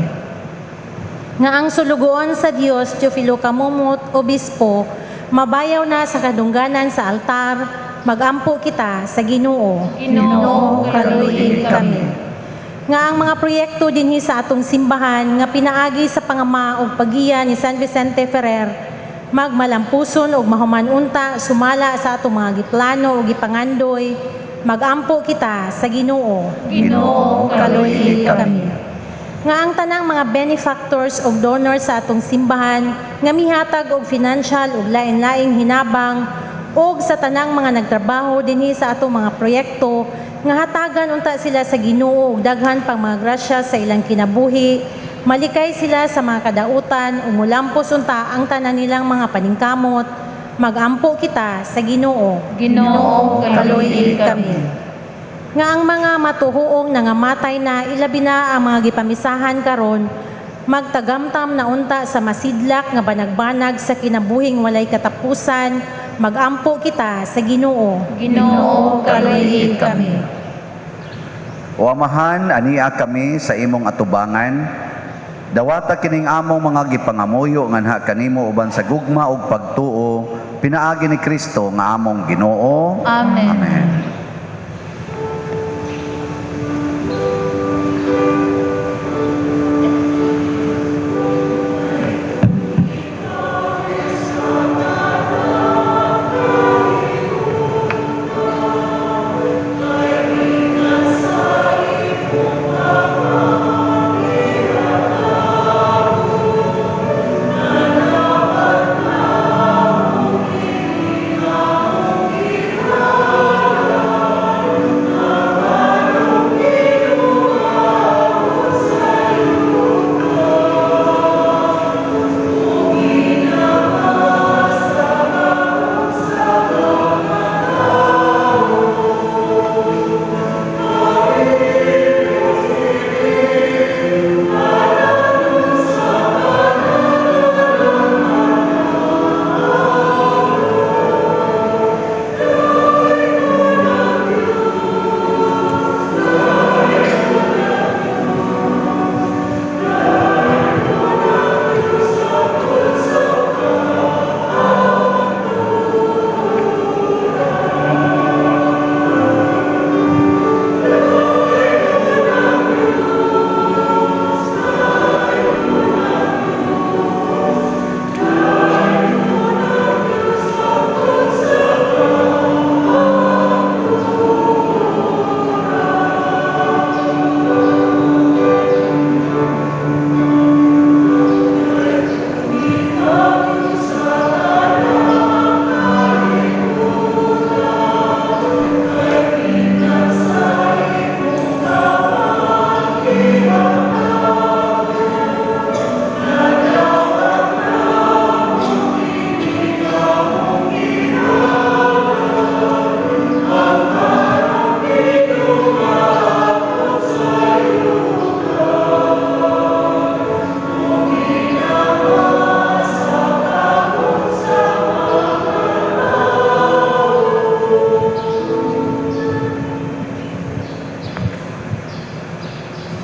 Nga ang sulugoon sa Dios Teofilo Camomot, Obispo, mabayaw na sa kadungganan sa altar, magampo kita sa Ginoo. Ginoo, kaluy-i kami. Nga ang mga proyekto dinhi sa atong simbahan nga pinaagi sa pangama ug paggiya ni San Vicente Ferrer magmalampuson ug mahuman unta sumala sa atong mga giplano ug gipangandoy, magampo kita sa Ginoo. Ginoo, kaluy-i kami. Nga ang tanang mga benefactors ug donors sa atong simbahan nga mihatag og financial ug lain-laing hinabang ug sa tanang mga nagtrabaho dinhi sa atong mga proyekto nga hatagan unta sila sa Ginoo ug daghan pang mga grasya sa ilang kinabuhi, malikay sila sa mga kadautan ug mulampos unta ang tanan nilang mga paningkamot, magampo kita sa Ginoo. Ginoo, kaluy-i kami. Nga ang mga matuhuong nangamatay na, ilabi na ang mga gipamisahan karon, magtagamtam na unta sa masidlak nga banagbanag sa kinabuhing walay katapusan, Magampo kita sa Ginoo. Ginoo, kaluy kami. O Amahan, ania kami sa imong atubangan. Dawata kining among mga gipangamuyo nganha kanimo uban sa gugma ug pagtuo pinaagi ni Kristo nga among Ginoo. Amen. Amen.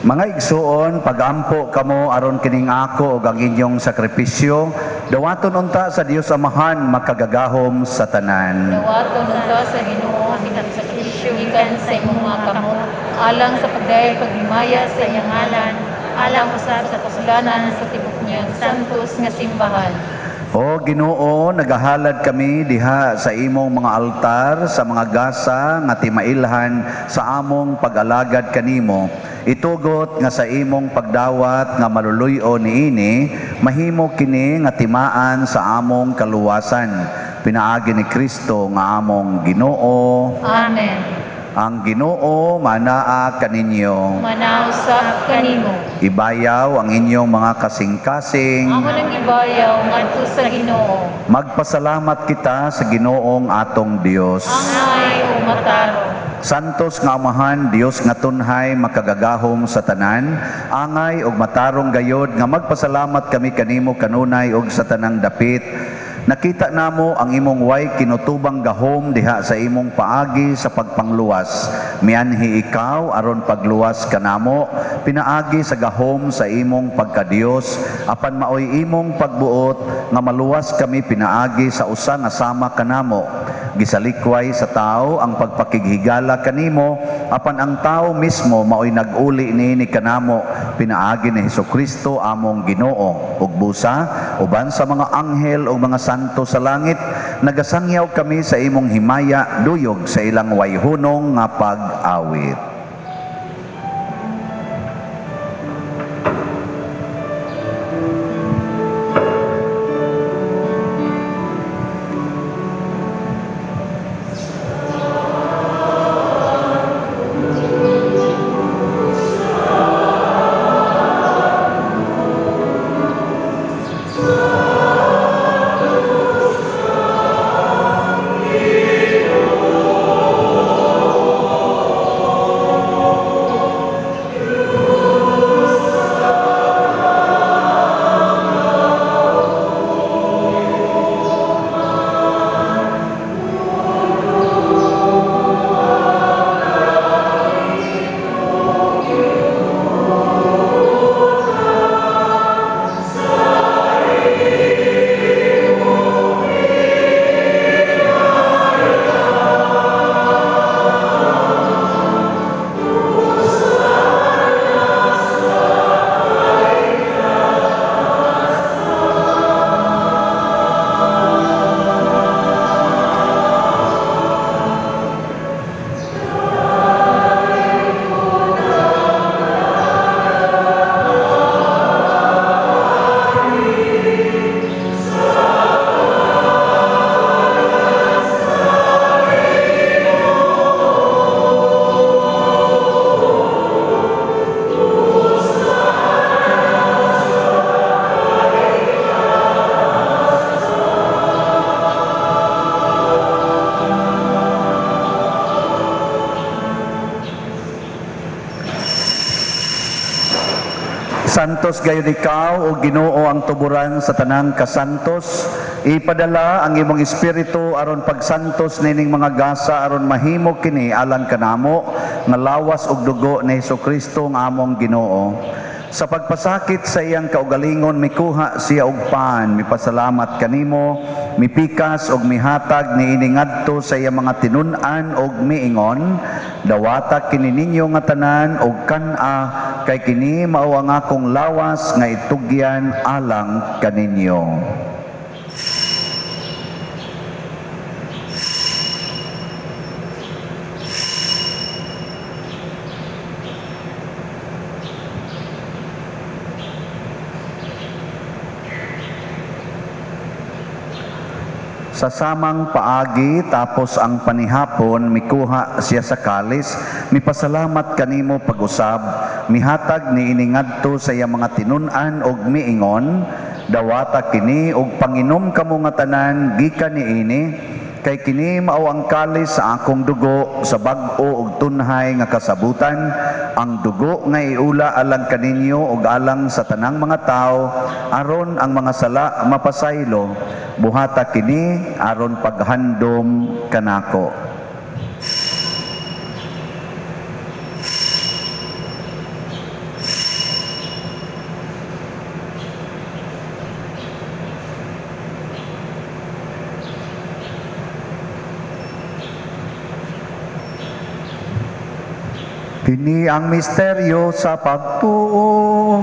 Mga igsuon, pagampo kamo aron kining ako ug ang inyong sakripisyo, dawaton unta sa Dios Amahan makagagahom sa tanan. Dawaton unta sa Ginoo ang sakripisyo gikan sa imong mga kamot alang sa pagdayeg paghimaya sa iyang ngalan, alang usab sa kasulanan sa tibok niyang santos nga simbahan. O Ginoo, nagahalad kami diha sa imong mga altar sa mga gasa nga timailhan sa among pag-alagad kanimo. Itugot nga sa imong pagdawat nga maluluy-on niini, mahimo kini nga timaan sa among kaluwasan. Pinaagi ni Kristo nga among Ginoo. Amen. Ang Ginoo manaa kaninyo. Manausap kanimo. Ibayaw ang inyong mga kasing-kasing. Amo nang ibayaw ngadto sa Ginoo. Magpasalamat kita sa Ginoong atong Dios. Angay o matarong. Santos nga Amahan, Dios nga tunhay makagagahom sa tanan, angay ug matarong gayod nga magpasalamat kami kanimo kanunay ug sa tanang dapit. Nakita namo ang imong way kinutubang gahom diha sa imong paagi sa pagpangluwas. Mianhi ikaw aron pagluwas kanamo, pinaagi sa gahom sa imong pagkadiyos, apan maoy imong pagbuot nga maluwas kami pinaagi sa usa nga sama kanamo.Gisalikway sa tao ang pagpakighigala kanimo, apan ang tao mismo maoy nag-uli niini kanamo pinaagi ni Hesukristo among Ginoo. Ug busa uban sa mga anghel ug mga santo sa langit, nagasangyaw kami sa imong himaya duyog sa ilang wayhunong nga pag-awit. Santos gayud ikaw, o Ginoo, ang tuburan sa tanang kasantos. Ipadala ang imong espiritu aron pagsantos nining mga gasa aron mahimo kini alang kanamo nga lawas ug dugo ni Hesukristo nga among Ginoo. Sa pagpasakit sa iyang kaugalingon, mikuha siya og pan, mipasalamat kanimo, mipikas og mihatag niini ngadto sa iyang mga tinun-an og miingon, dawata kini ninyo nga tanan og kan-a, kay kini mao ang akong lawas nga itugyan alang kaninyo. Sa samang paagi, tapos ang panihapon, mikuha siya sa kalis, mipasalamat kanimo pag-usab, mihatag niini ngadto sa iyang mga tinun-an og miingon, dawata kini og panginom kamo nga tanan gikan niini, kay kini mao ang kalis sa akong dugo sa bag-o og tunhay nga kasabutan, ang dugo nga iula alang kaninyo og alang sa tanang mga tawo aron ang mga sala mapasaylo. Buhata kini aron paghandom kanako. Kini ang misteryo sa pagtuo.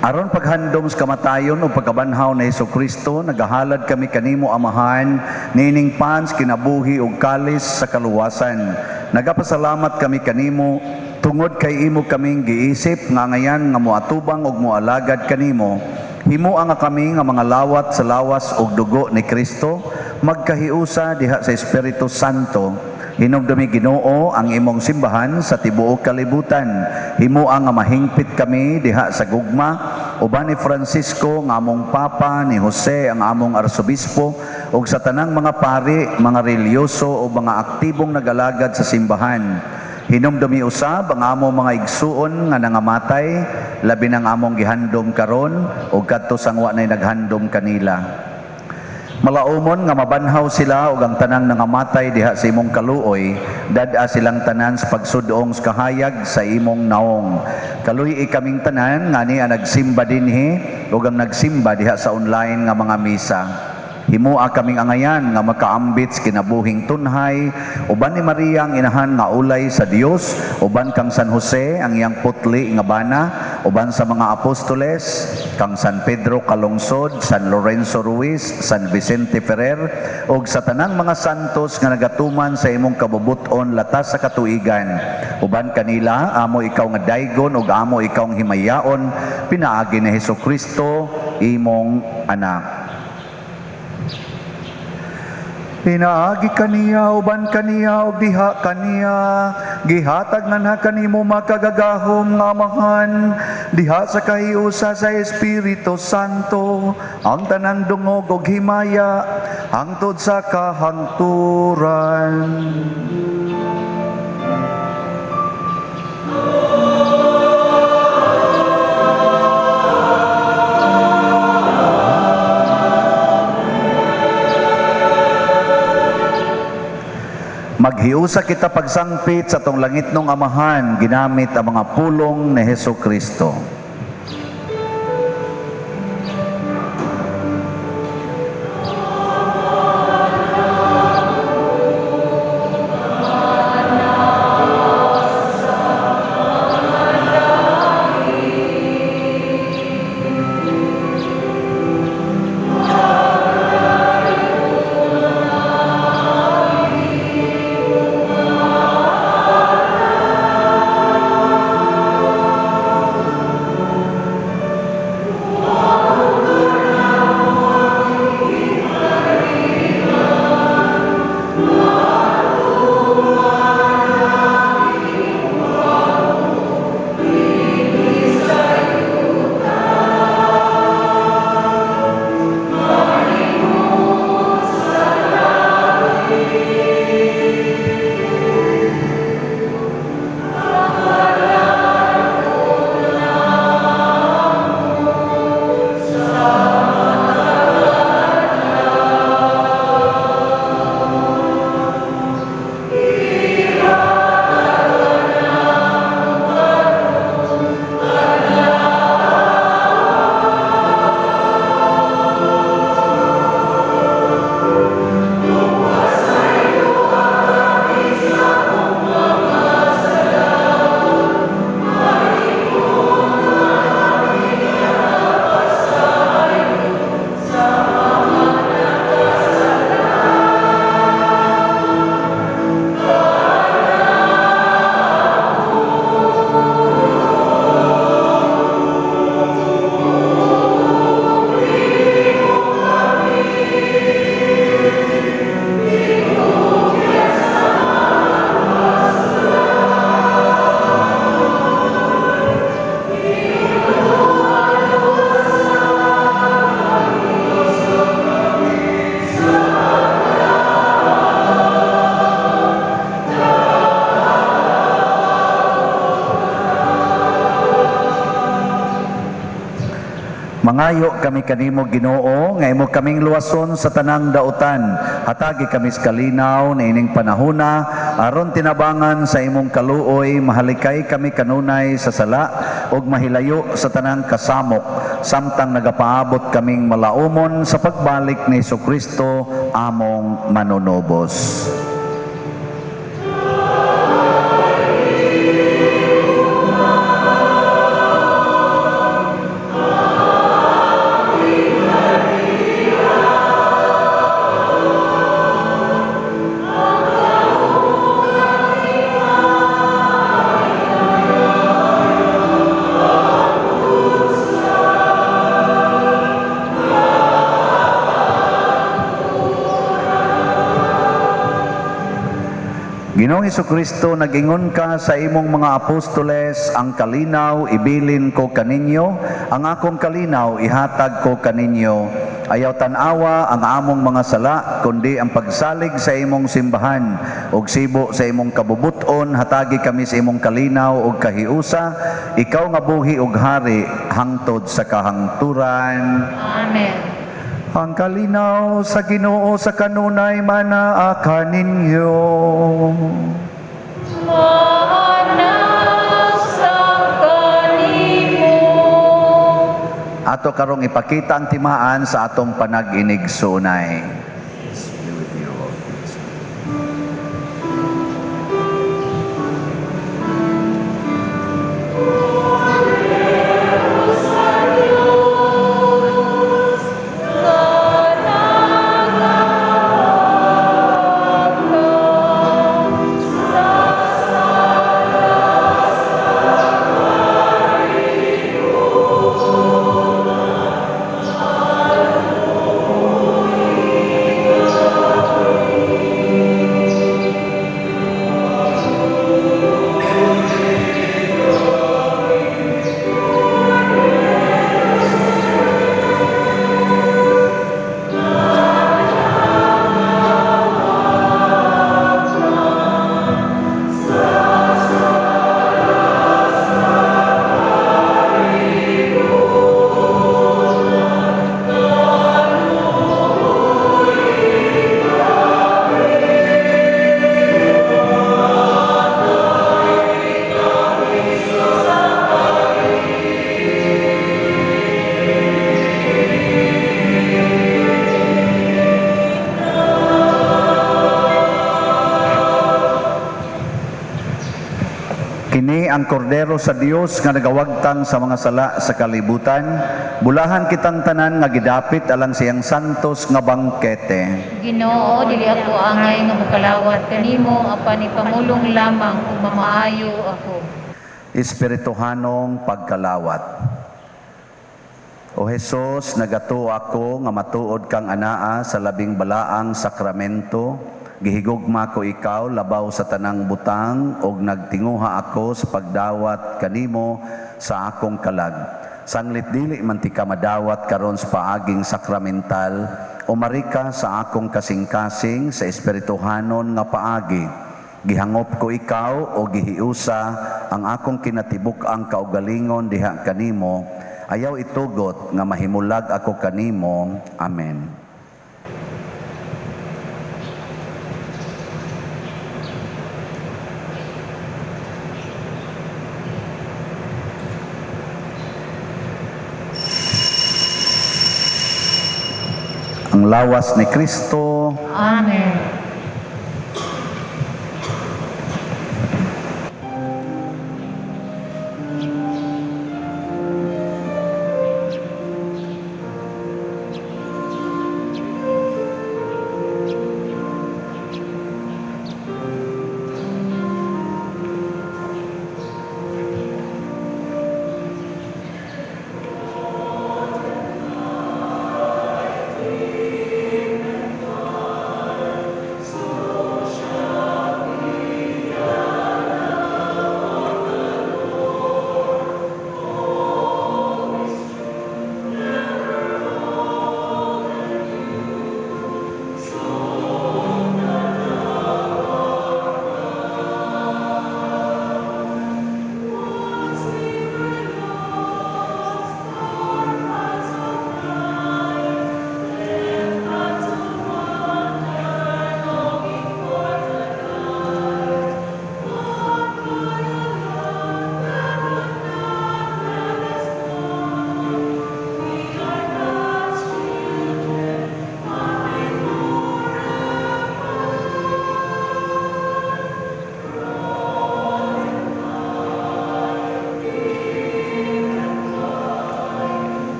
Aron paghandom sa kamatayon o pagkabanhaw ni Hesukristo, nagahalad kami kanimo, Amahan, niining pans kinabuhi ug kalis sa kaluwasan. Nagapasalamat kami kanimo tungod kay imo kaming giisip nga ngayan nga moatubang ug moalagad kanimo. Himoa nga kami nga mga lawat sa lawas ug dugo ni Kristo, magkahiusa diha sa Espiritu Santo. Hinumdumi, Ginoo, ang imong simbahan sa tibuok kalibutan. Himoa nga mahingpit kami diha sa gugma uban ni Francisco nga among Papa, ni Jose ang among arsobispo, ug sa tanang mga pari, mga relihiyoso o mga aktibong nagalagad sa simbahan. Hinumdumi usab ang among mga igsuon nga nangamatay, labi ng among gihandom karon ug kadto sang wa nay naghandom kanila. Malaumon nga mabanhaw sila ug ang tanang nangamatay diha sa imong kaluoy, dad-a silang tanan sa pagsudong sa kahayag sa imong naong. Kaluy-i kaming tanan ngani ang nagsimba dinhi ug ang nagsimba diha sa online nga mga misa. Himoa kaming angayan nga makaambit sa kinabuhing tunhay, uban ni Maria ang inahan nga ulay sa Dios, uban kang San Jose ang iyang putli nga bana, uban sa mga apostoles, kang San Pedro Calungsod, San Lorenzo Ruiz, San Vicente Ferrer, ug sa tanang mga santos nga nagatuman sa imong kabubut-on latas sa katuigan. Uban kanila, amo ikaw nga daygon ug amo ikaw nga himayaon, pinaagi ni Hesukristo imong anak. Pinaagi kaniya, uban kaniya, ug diha kaniya, gihatag nganha kanimo makagagahom nga Amahan, diha sa kahiusa sa Espiritu Santo, ang tanang dungog ug himaya, hangtod sa kahangturan. Maghiusa kita pagsangpit sa tong langitnong Amahan, ginamit ang mga pulong ni Hesukristo. Mangayo kami kanimo, Ginoo, nga imo kaming luwason sa tanang dautan. Hatagi kami sa kalinaw na ining panahona aron tinabangan sa imong kaluoy, mahalikay kami kanunay sa sala ug mahilayo sa tanang kasamok, samtang nagapaabot kaming malaumon sa pagbalik ni Hesukristo among manunubos. Ginoong Hesukristo, nag-ingon ka sa imong mga apostoles, ang kalinaw ibilin ko kaninyo, ang akong kalinaw ihatag ko kaninyo. Ayaw tan-awa ang among mga sala, kundi ang pagsalig sa imong simbahan ug sibo sa imong kabubuton, hatagi kami sa imong kalinaw ug kahiusa, ikaw nga buhi ug hari hangtod sa kahangturan. Amen. Ang kalinaw sa Ginoo sa kanunay manaa kaninyo. Maanasa kanimo. Ato karong ipakita ang timaan sa atong panag-inigsunay. Be with you all. Kini ang kordero sa Dios nga nagawagtang sa mga sala sa kalibutan. Bulahan kitang tanan nga gidapit alang siyang santos nga bangkete. Ginoo, dili ako angay nga mokalawat kanimo apan ipamulong lamang ug mamaayo ako. Espirituhanong pagkalawat. O Hesus, nagatuo ako nga matuod kang anaa sa labing balaang sakramento. Gihigugma ko ikaw labaw sa tanang butang ug nagtinguha ako sa pagdawat kanimo sa akong kalag. Sanglit dili man ti ka madawat karon sa paaging sakramental, umari ka sa akong kasing-kasing sa espirituhanon nga paagi. Gihangop ko ikaw o gihiusa ang akong kinatibuk-ang kaugalingon diha kanimo. Ayaw itugot nga mahimulag ako kanimo. Amen. Ang lawas ni Kristo. Amen.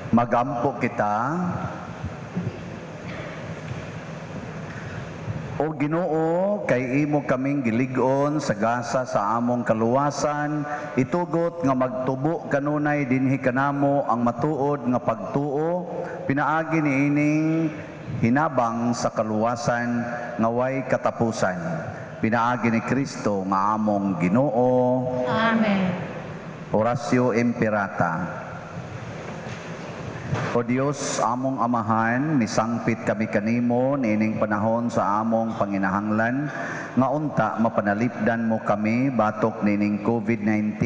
Magampo kita. O Ginoo, kay imo kaming gilig-on sa gasa sa among kaluwasan, itugot nga magtubo kanunay dinhi kanamo ang matuod nga pagtuo, pinaagi niining hinabang sa kaluwasan nga way katapusan. Pinaagi ni Kristo nga among Ginoo. Amen. Oratio Imperata. O Dios, among Amahan, misangpit kami kanimo niining panahon sa among panginahanglan, nga unta mapanalipdan mo kami batok niining COVID-19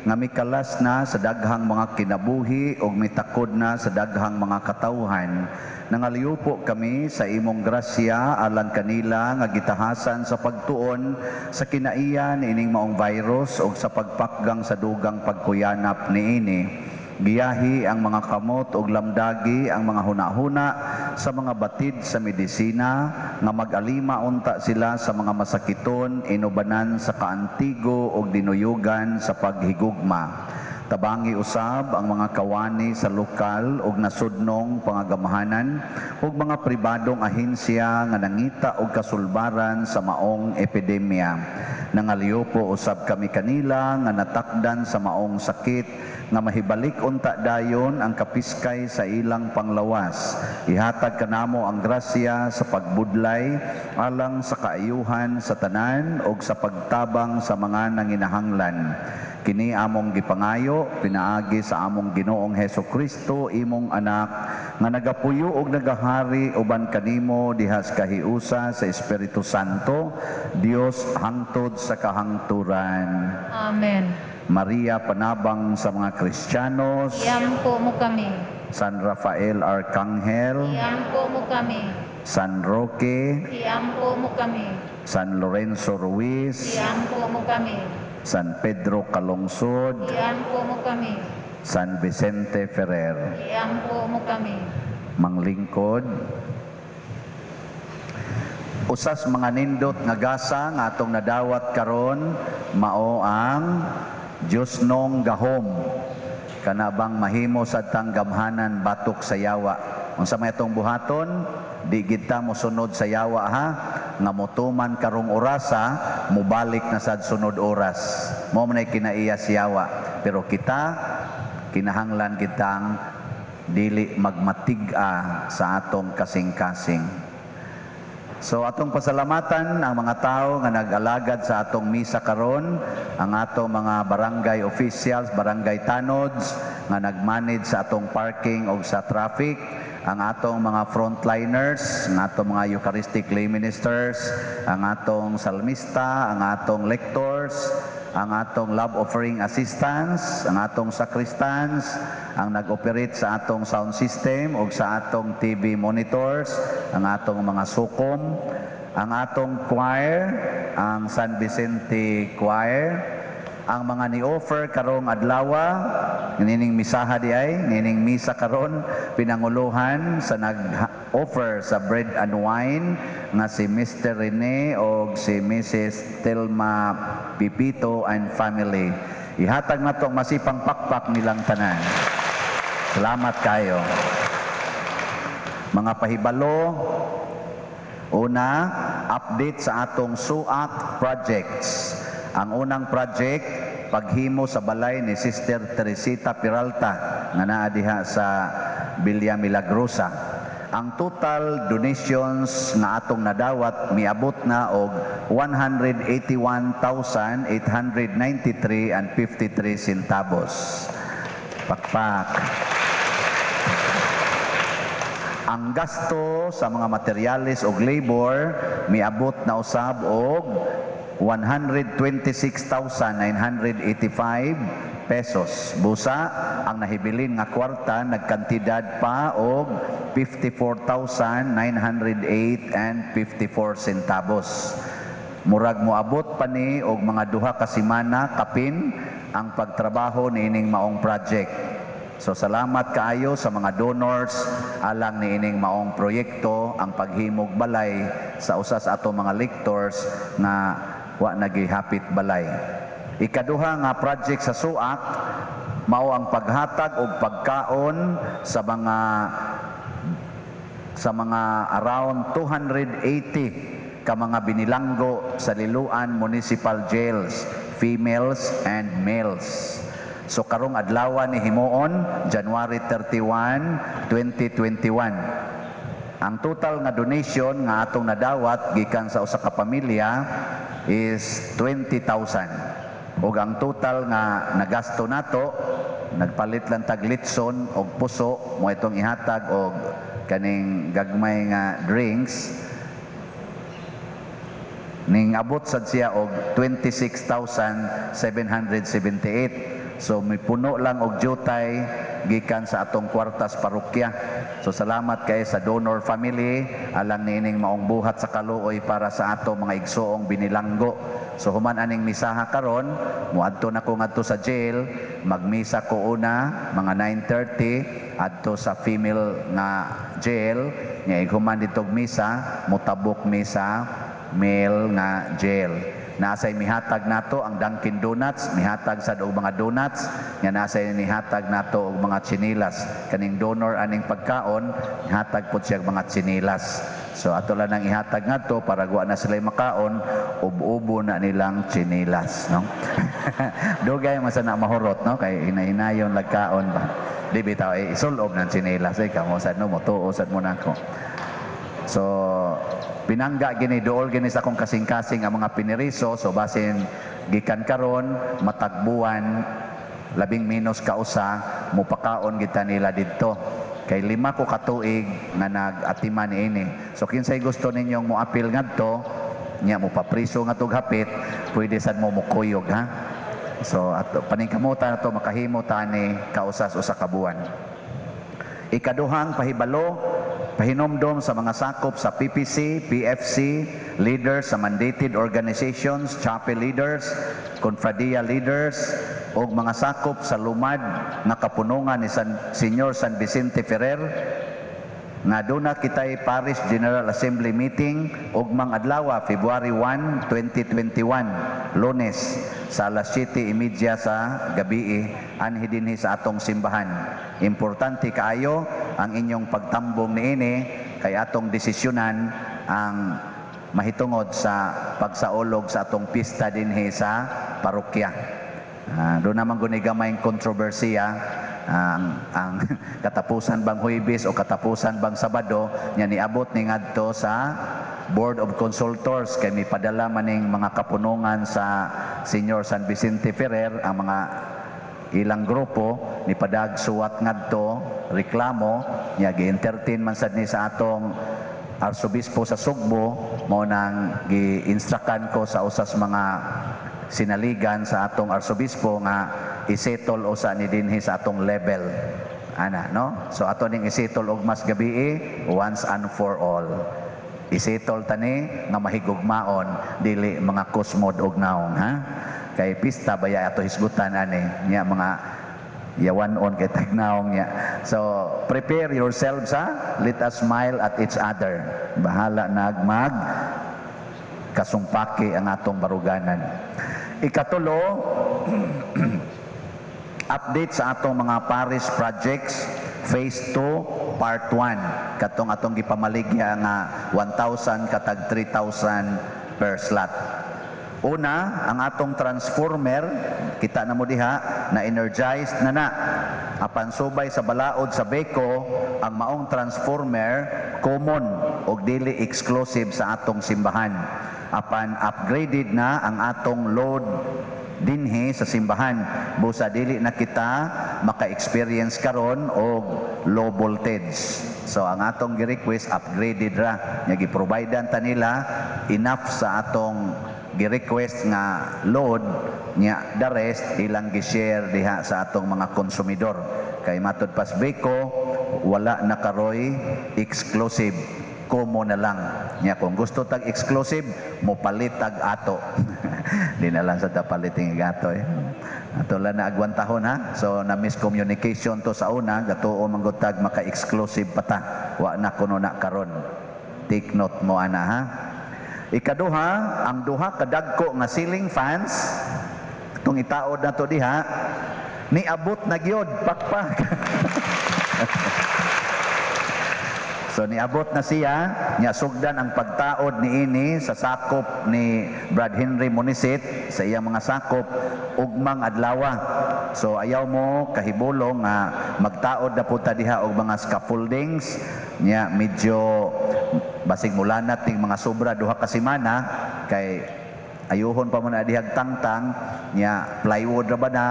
nga mikalas na sa daghang mga kinabuhi ug mitakod na sa daghang mga katawhan. Nangaliupo kami sa imong grasya alang kanila nga gitahasan sa pagtuon sa kinaiya niining maong virus ug sa pagpakgang sa dugang pagkuyanap niini. Giyahi ang mga kamot ug lamdagi ang mga hunahuna sa mga batid sa medisina nga mag-alima unta sila sa mga masakiton, inubanan sa kaantigo ug dinuyugan sa paghigugma. Tabangi usab ang mga kawani sa lokal ug nasudnong pangagamahanan ug mga pribadong ahensya nga nangita og kasulbaran sa maong epidemya. Nangaliupo usab kami kanila nga natakdan sa maong sakit nga mahibalik unta dayon ang kapiskay sa ilang panglawas. Ihatag kanamo ang grasya sa pagbudlay alang sa kaayuhan sa tanan ug sa pagtabang sa mga nanginahanglan. Kini among gipangayo pinaagi sa among Ginoong Heso Kristo, imong anak, nga nagapuyo og nagahari uban kanimo diha sa kahiusa sa Espiritu Santo, Dios hangtod sa kahangturan. Amen. Maria, panabang sa mga Kristiyanos. Iampo mo kami. San Rafael Arcangel. Iampo mo kami. San Roque. Iampo mo kami. San Lorenzo Ruiz. Iampo mo kami. San Pedro Calungsod. Iampo mo kami. San Vicente Ferrer. Iampo mo kami. Manglingkod. Usas mga nindot nga gasa nga atong nadawat karon mao ang Dios nong gahom. Kana bang mahimo sa tang gamhanan batok sa yawa. Unsa may atong buhaton, di gid ta mosunod sa yawa ha, nga motuman karong orasa, mobalik na sad sunod oras. Mao man ay kinaiya si yawa. Pero kita kinahanglan kitang dili magmatig-a sa atong kasing-kasing. So atong pasalamatan ang mga tao nga nag-alagad sa atong misa karon, ang atong mga barangay officials, barangay tanods nga nag-manage sa atong parking o sa traffic, ang atong mga frontliners, ang atong mga Eucharistic lay ministers, ang atong salmista, ang atong lectors, ang atong love offering assistants, ang atong sacristans, ang nag-operate sa atong sound system o sa atong TV monitors, ang atong mga sukom, ang atong choir, ang San Vicente Choir, ang mga ni-offer karong adlawa, nining misaha di ay, nining misa karon, pinanguluhan sa nag-offer sa bread and wine nga si Mr. Rene o si Mrs. Telma Pipito and family. Ihatag na to ang masipang pakpak nilang tanan. Salamat kayo. Mga pahibalo, una, update sa atong SUAC projects. Ang unang project, paghimo sa balay ni Sister Teresita Peralta nga naa diha sa Villa Milagrosa. Ang total donations nga atong nadawat miabot na og 181,893.53 centavos. Pakpak. Ang gasto sa mga materyales og labor miabot na usab og 126,985 pesos. Busa, ang nahibilin nga kwarta nagkantidad pa og 54,908.54 centavos. Murag moabot pa ni og mga 2 ka semana kapin ang pagtrabaho niining maong project. So salamat kaayo sa mga donors alang niining maong proyekto ang paghimog balay sa usa sa ato mga lectors nga wa nagihapit balay. Ikaduha nga project sa SUAC Mao ang paghatag og pagkaon sa mga around 280 ka mga binilanggo sa Liloan Municipal Jails, females and males. So karong adlaw ni himuon, January 31, 2021. Ang total nga donation nga atong nadawat gikan sa usa ka pamilya is 20,000. Ug ang total nga nagasto nato, nagpalit lang tag litson og puso mo itong ihatag og kaning gagmay nga drinks, ning abot sad siya og 26,778. So may puno lang og jutay gikan sa atong kwartas parokya. So salamat kay sa donor family alang niining maong buhat sa kaluoy para sa ato mga igsoong binilanggo. So human aning misaha karon, muadto na ko ngadto sa jail, magmisa ko una mga 9:30 adto sa female nga jail nya. Human ditog misa, mutabok mi sa male nga jail. Nasay mihatag nato ang Dunkin Donuts, mihatag sad og mga donuts, nga nasay nihatag nato og mga tsinilas. Kaning donor aning pagkaon, nihatag pod siya og mga tsinilas. So ato lang nang ihatag ngadto para wa na sila makaon, ub-ubo na nilang tsinilas, no? Dugay man sa na mahurot, no? Kay hinahinayon lagkaon ba. Di bitaw eh, isulob ng tsinilas eh kamo sad, no, motuo sad mo nako. So, pinangga gini, dool gini sa akong kasing-kasing ang mga piniriso. So, basin gikan karon matag buwan, labing minus kausa, mupakaon kita nila didto. Kay 5 ko katuig nga nag-atiman niini. So, kinsay gusto ninyong moapil ngadto, nya mo papriso nga tug hapit, pwede sad mo mukuyog, ha. So, at paningkamutan na to makahimo tani kausas usa ka buwan. Ikaduhang pahibalo, pahinomdom sa mga sakop sa PPC, PFC, leaders sa mandated organizations, chapel leaders, confradia leaders, ug mga sakop sa lumad nga kapunungan ni Senyor San Vicente Ferrer nga duna kitay Parish General Assembly meeting ugmang adlaw, February 1, 2021, Lunes, sa alas 7:30 sa gabi anhi dinhi sa atong simbahan. Importante kaayo ang inyong pagtambong niini kay atong desisyonan ang mahitungod sa pagsaulog sa atong pista dinhi sa parokya. Doon naman guni gamay kontrobersiya ang katapusan bang Huwebes o katapusan bang Sabado nya niabot ni ngadto sa Board of Consultors kay mipadala maning mga kapunungan sa Senior San Vicente Ferrer, ang mga ilang grupo ni padag suwat ngadto reklamo nya. Gi-entertain man sad ni sa atong Arsobispo sa Sugbo. Mao nang gi-instructan ko sa usas mga sinaligan sa atong arsobispo nga isettle usa ni dinhi sa atong level ana, no? So ato ning isettle og mas gabi, once and for all. Isettle tani nga mahigugmaon, dili mga kusmod og naong, ha, kay pista baya ato hisgutan ani nya, mga yawan-on kay tagnaong niya. So prepare yourselves, ha. Let us smile at each other, bahala nagmag kasumpaki ang atong baruganan. Ikatulo, update sa atong mga parish projects Phase 2, Part 1. Katong atong gipamaligya nga 1,000 katag 3,000 per slot. Una, ang atong transformer, kita na mo diha, na energized na na. Apan subay sa balaod sa VECO, ang maong transformer common og dili exclusive sa atong simbahan. Apan upgraded na ang atong load dinhi sa simbahan. Busa dili na kita maka-experience karon og low voltage. So ang atong gi-request, upgraded ra. Nya gi-providean ta nila enough sa atong gi-request nga load nya, the rest ilang gi-share diha sa atong mga konsumidor. Kay matud pas VECO, wala na karoy exclusive, common na lang. Nya kung gusto tag exclusive, mo palit tag ato. Di na lang sa palit ng ato eh. Ato lang na agwantahon, ha. So na miscommunication to sa una, gatuo man gud tag maka-exclusive pa ta. Wa na kuno na karon. Take note mo ana, ha. Ikaduha, ang duha kadagko nga ceiling fans itong itaod na to diha. Niabot na gyud, pakpak. So niabot na siya, nya sugdan ang pagtaod niini sa sakop ni Brad Henry Monisit sa iyang mga sakop ugmang adlawa. So ayaw mo kahibulong nga magtaod na pud ta diha og mga scaffoldings nya medyo basig mulanat ning mga sobra 2 ka semana kay ayuhon pa man na dihag tangtang nya plywood ra ba na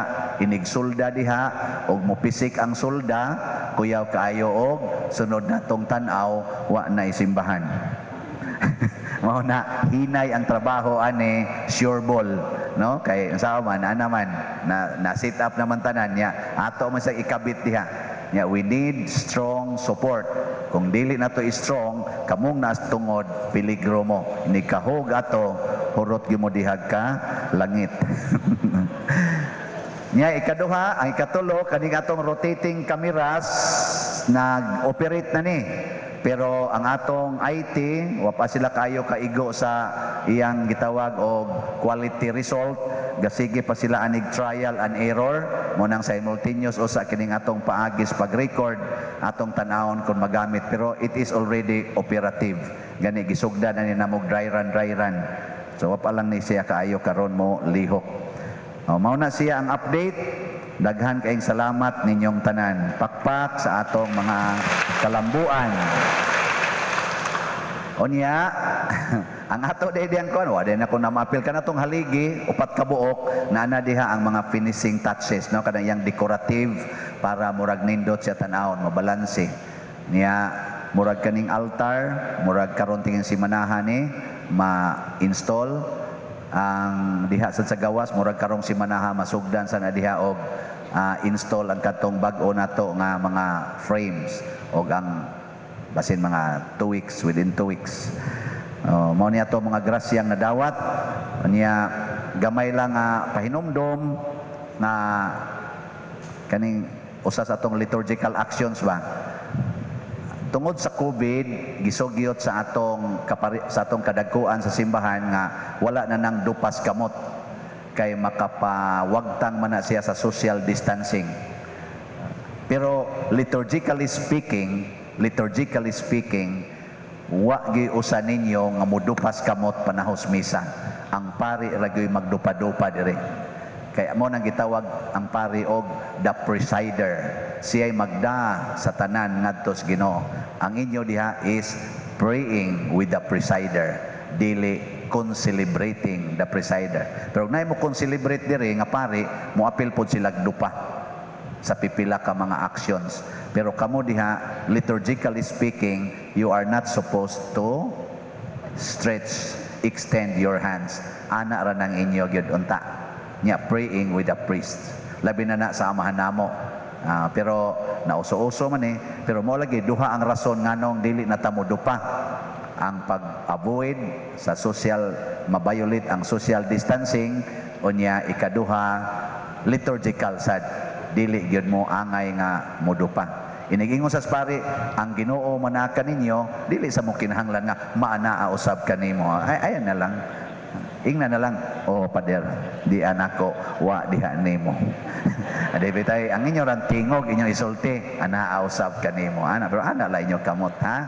inig sulda diha og mopisik ang sulda kuyaw kaayo og sunod na tong tan-aw wa na isimbahan. Mao na hinay ang trabaho ani, sure ball, no? Kay unsa man ana man na sit up naman tanan nya ato man sa ikabit diha nya we need strong support. Kung dili na to strong, kamong naas tungod peligro mo inig kahog ato, hurot gyud mo dihag ka langit. Nya ikaduha, ang ikatulo, kaning atong rotating cameras nag-operate na ni. Pero ang atong IT, wa pa sila kayo kaigo sa iyang gitawag og quality result. Gasige pa sila anig trial and error. Mo nang simultaneous usa kining atong paagis pag-record, atong tan-awon kung magamit, pero it is already operative. Gani gisugdan na ni namog dry run, dry run. So wa pa lang ni siya kaayo karon mo lihok. O, mao na siya ang update. Daghan kaayong salamat ninyong tanan. Pakpak sa atong mga kalambuan. Unya, ang ato di diyang kuan, wa din ako na maapil ka natong haligi, 4 ka buok, naa na diha ang mga finishing touches, no, kanang iyang decorative para murag nindot siya tan-awon, mabalanse. Niya murag kaning altar, murag karon tingin si manahan ni ma-install ang diha sa gawas, murag karong si manaha masugdan sa na diha og install ang katong bag-o nato nga mga frames og ang basin mga 2 weeks, within 2 weeks. Mao niya to mga grasyang nadawat niya, gamay lang pahinumdom nga kaning usa sa atong liturgical actions ba. Tungod sa COVID, gisugyot sa atong kadagkuan sa simbahan nga wala na nang dupas kamot kay makapawagtang man na siya sa social distancing. Pero liturgically speaking, wa gyud usa ninyo nga mudupas kamot panahos misa. Ang pari ra gyud magdupa-dupa dire. Kaya mo nang gitawag ang pari og the presider. Siya'y magda sa tanan ngadto sa Ginoo. Ang inyo diha is praying with the presider, dili concelebrating the presider. Pero kung mo concelebrate dire nga pari, moapil pod sila dupa sa pipila ka mga actions. Pero kamo diha, liturgically speaking, you are not supposed to stretch, extend your hands. Ana ra nang inyo gyud unta. Nya praying with the priest. Labi na na sa Amahan namo. Pero nauso-uso man eh. Pero mo lagi duha ang rason nganong dili na ta modupa. Ang pag-avoid sa social, ma-violate ang social distancing, unya ikaduha, liturgical sad, dili gyud mo angay nga modupa. Inigingon sa pari, ang Ginoo manaka ninyo, dili sa mo kinahanglan nga maanaa usab kanimo. Ay, ayan na lang. Ingna na lang, "Oh pader, di anako wa diha nimo." Adi bitay ang inyo ran tingog inyo isulti, anaa usab kanimo. Ana, pero ana la inyo kamot ha.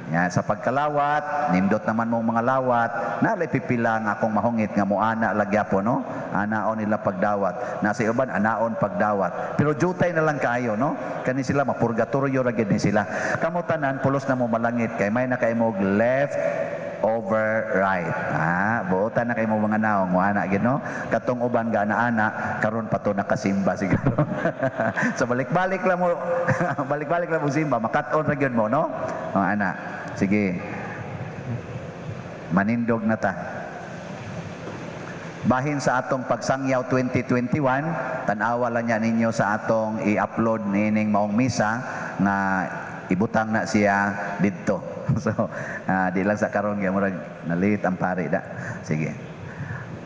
Ya, sa pagkalawat, nindot naman mong mga lawat, nalay pipila nga akong mahungit nga mo ana lagyapon, no? Anaon nila pagdawat. Nasa uban, anaon pagdawat. Pero jutay na lang kaayo, no? Kani sila, mapurgatorio ra gyud ni sila. Kamo tanan, pulos na mo malangit, kay may na kay mo left over right. Ah, buotan na kay mo mga naong, mo ana gyud, no? Katong uban ga ana karon pa to nakasimba siguro. So balik-balik lang mo, balik-balik lang mo simba, makat-on ra gyud mo, no? Oh, ana. Sige. Manindog na ta. Bahin sa atong pagsangyaw 2021, tan-awa lang niya ninyo sa atong i-upload niining maong misa nga ibutang na siya didto. So, di lang sa karon kay murag nalit ang pari da. Sige.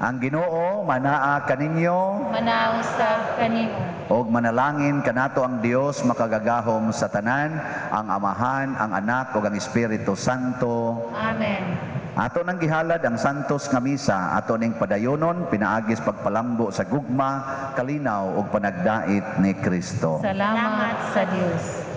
Ang Ginoo manaa kaninyo. Manausab kanimo. Og manalangin kanato ang Dios makagagahom sa tanan, ang Amahan, ang Anak ug ang Espiritu Santo. Amen. Ato nang gihalad ang santos nga misa, ato ning padayonon pinaagis pagpalambo sa gugma, kalinaw ug panagdait ni Kristo. Salamat sa Dios.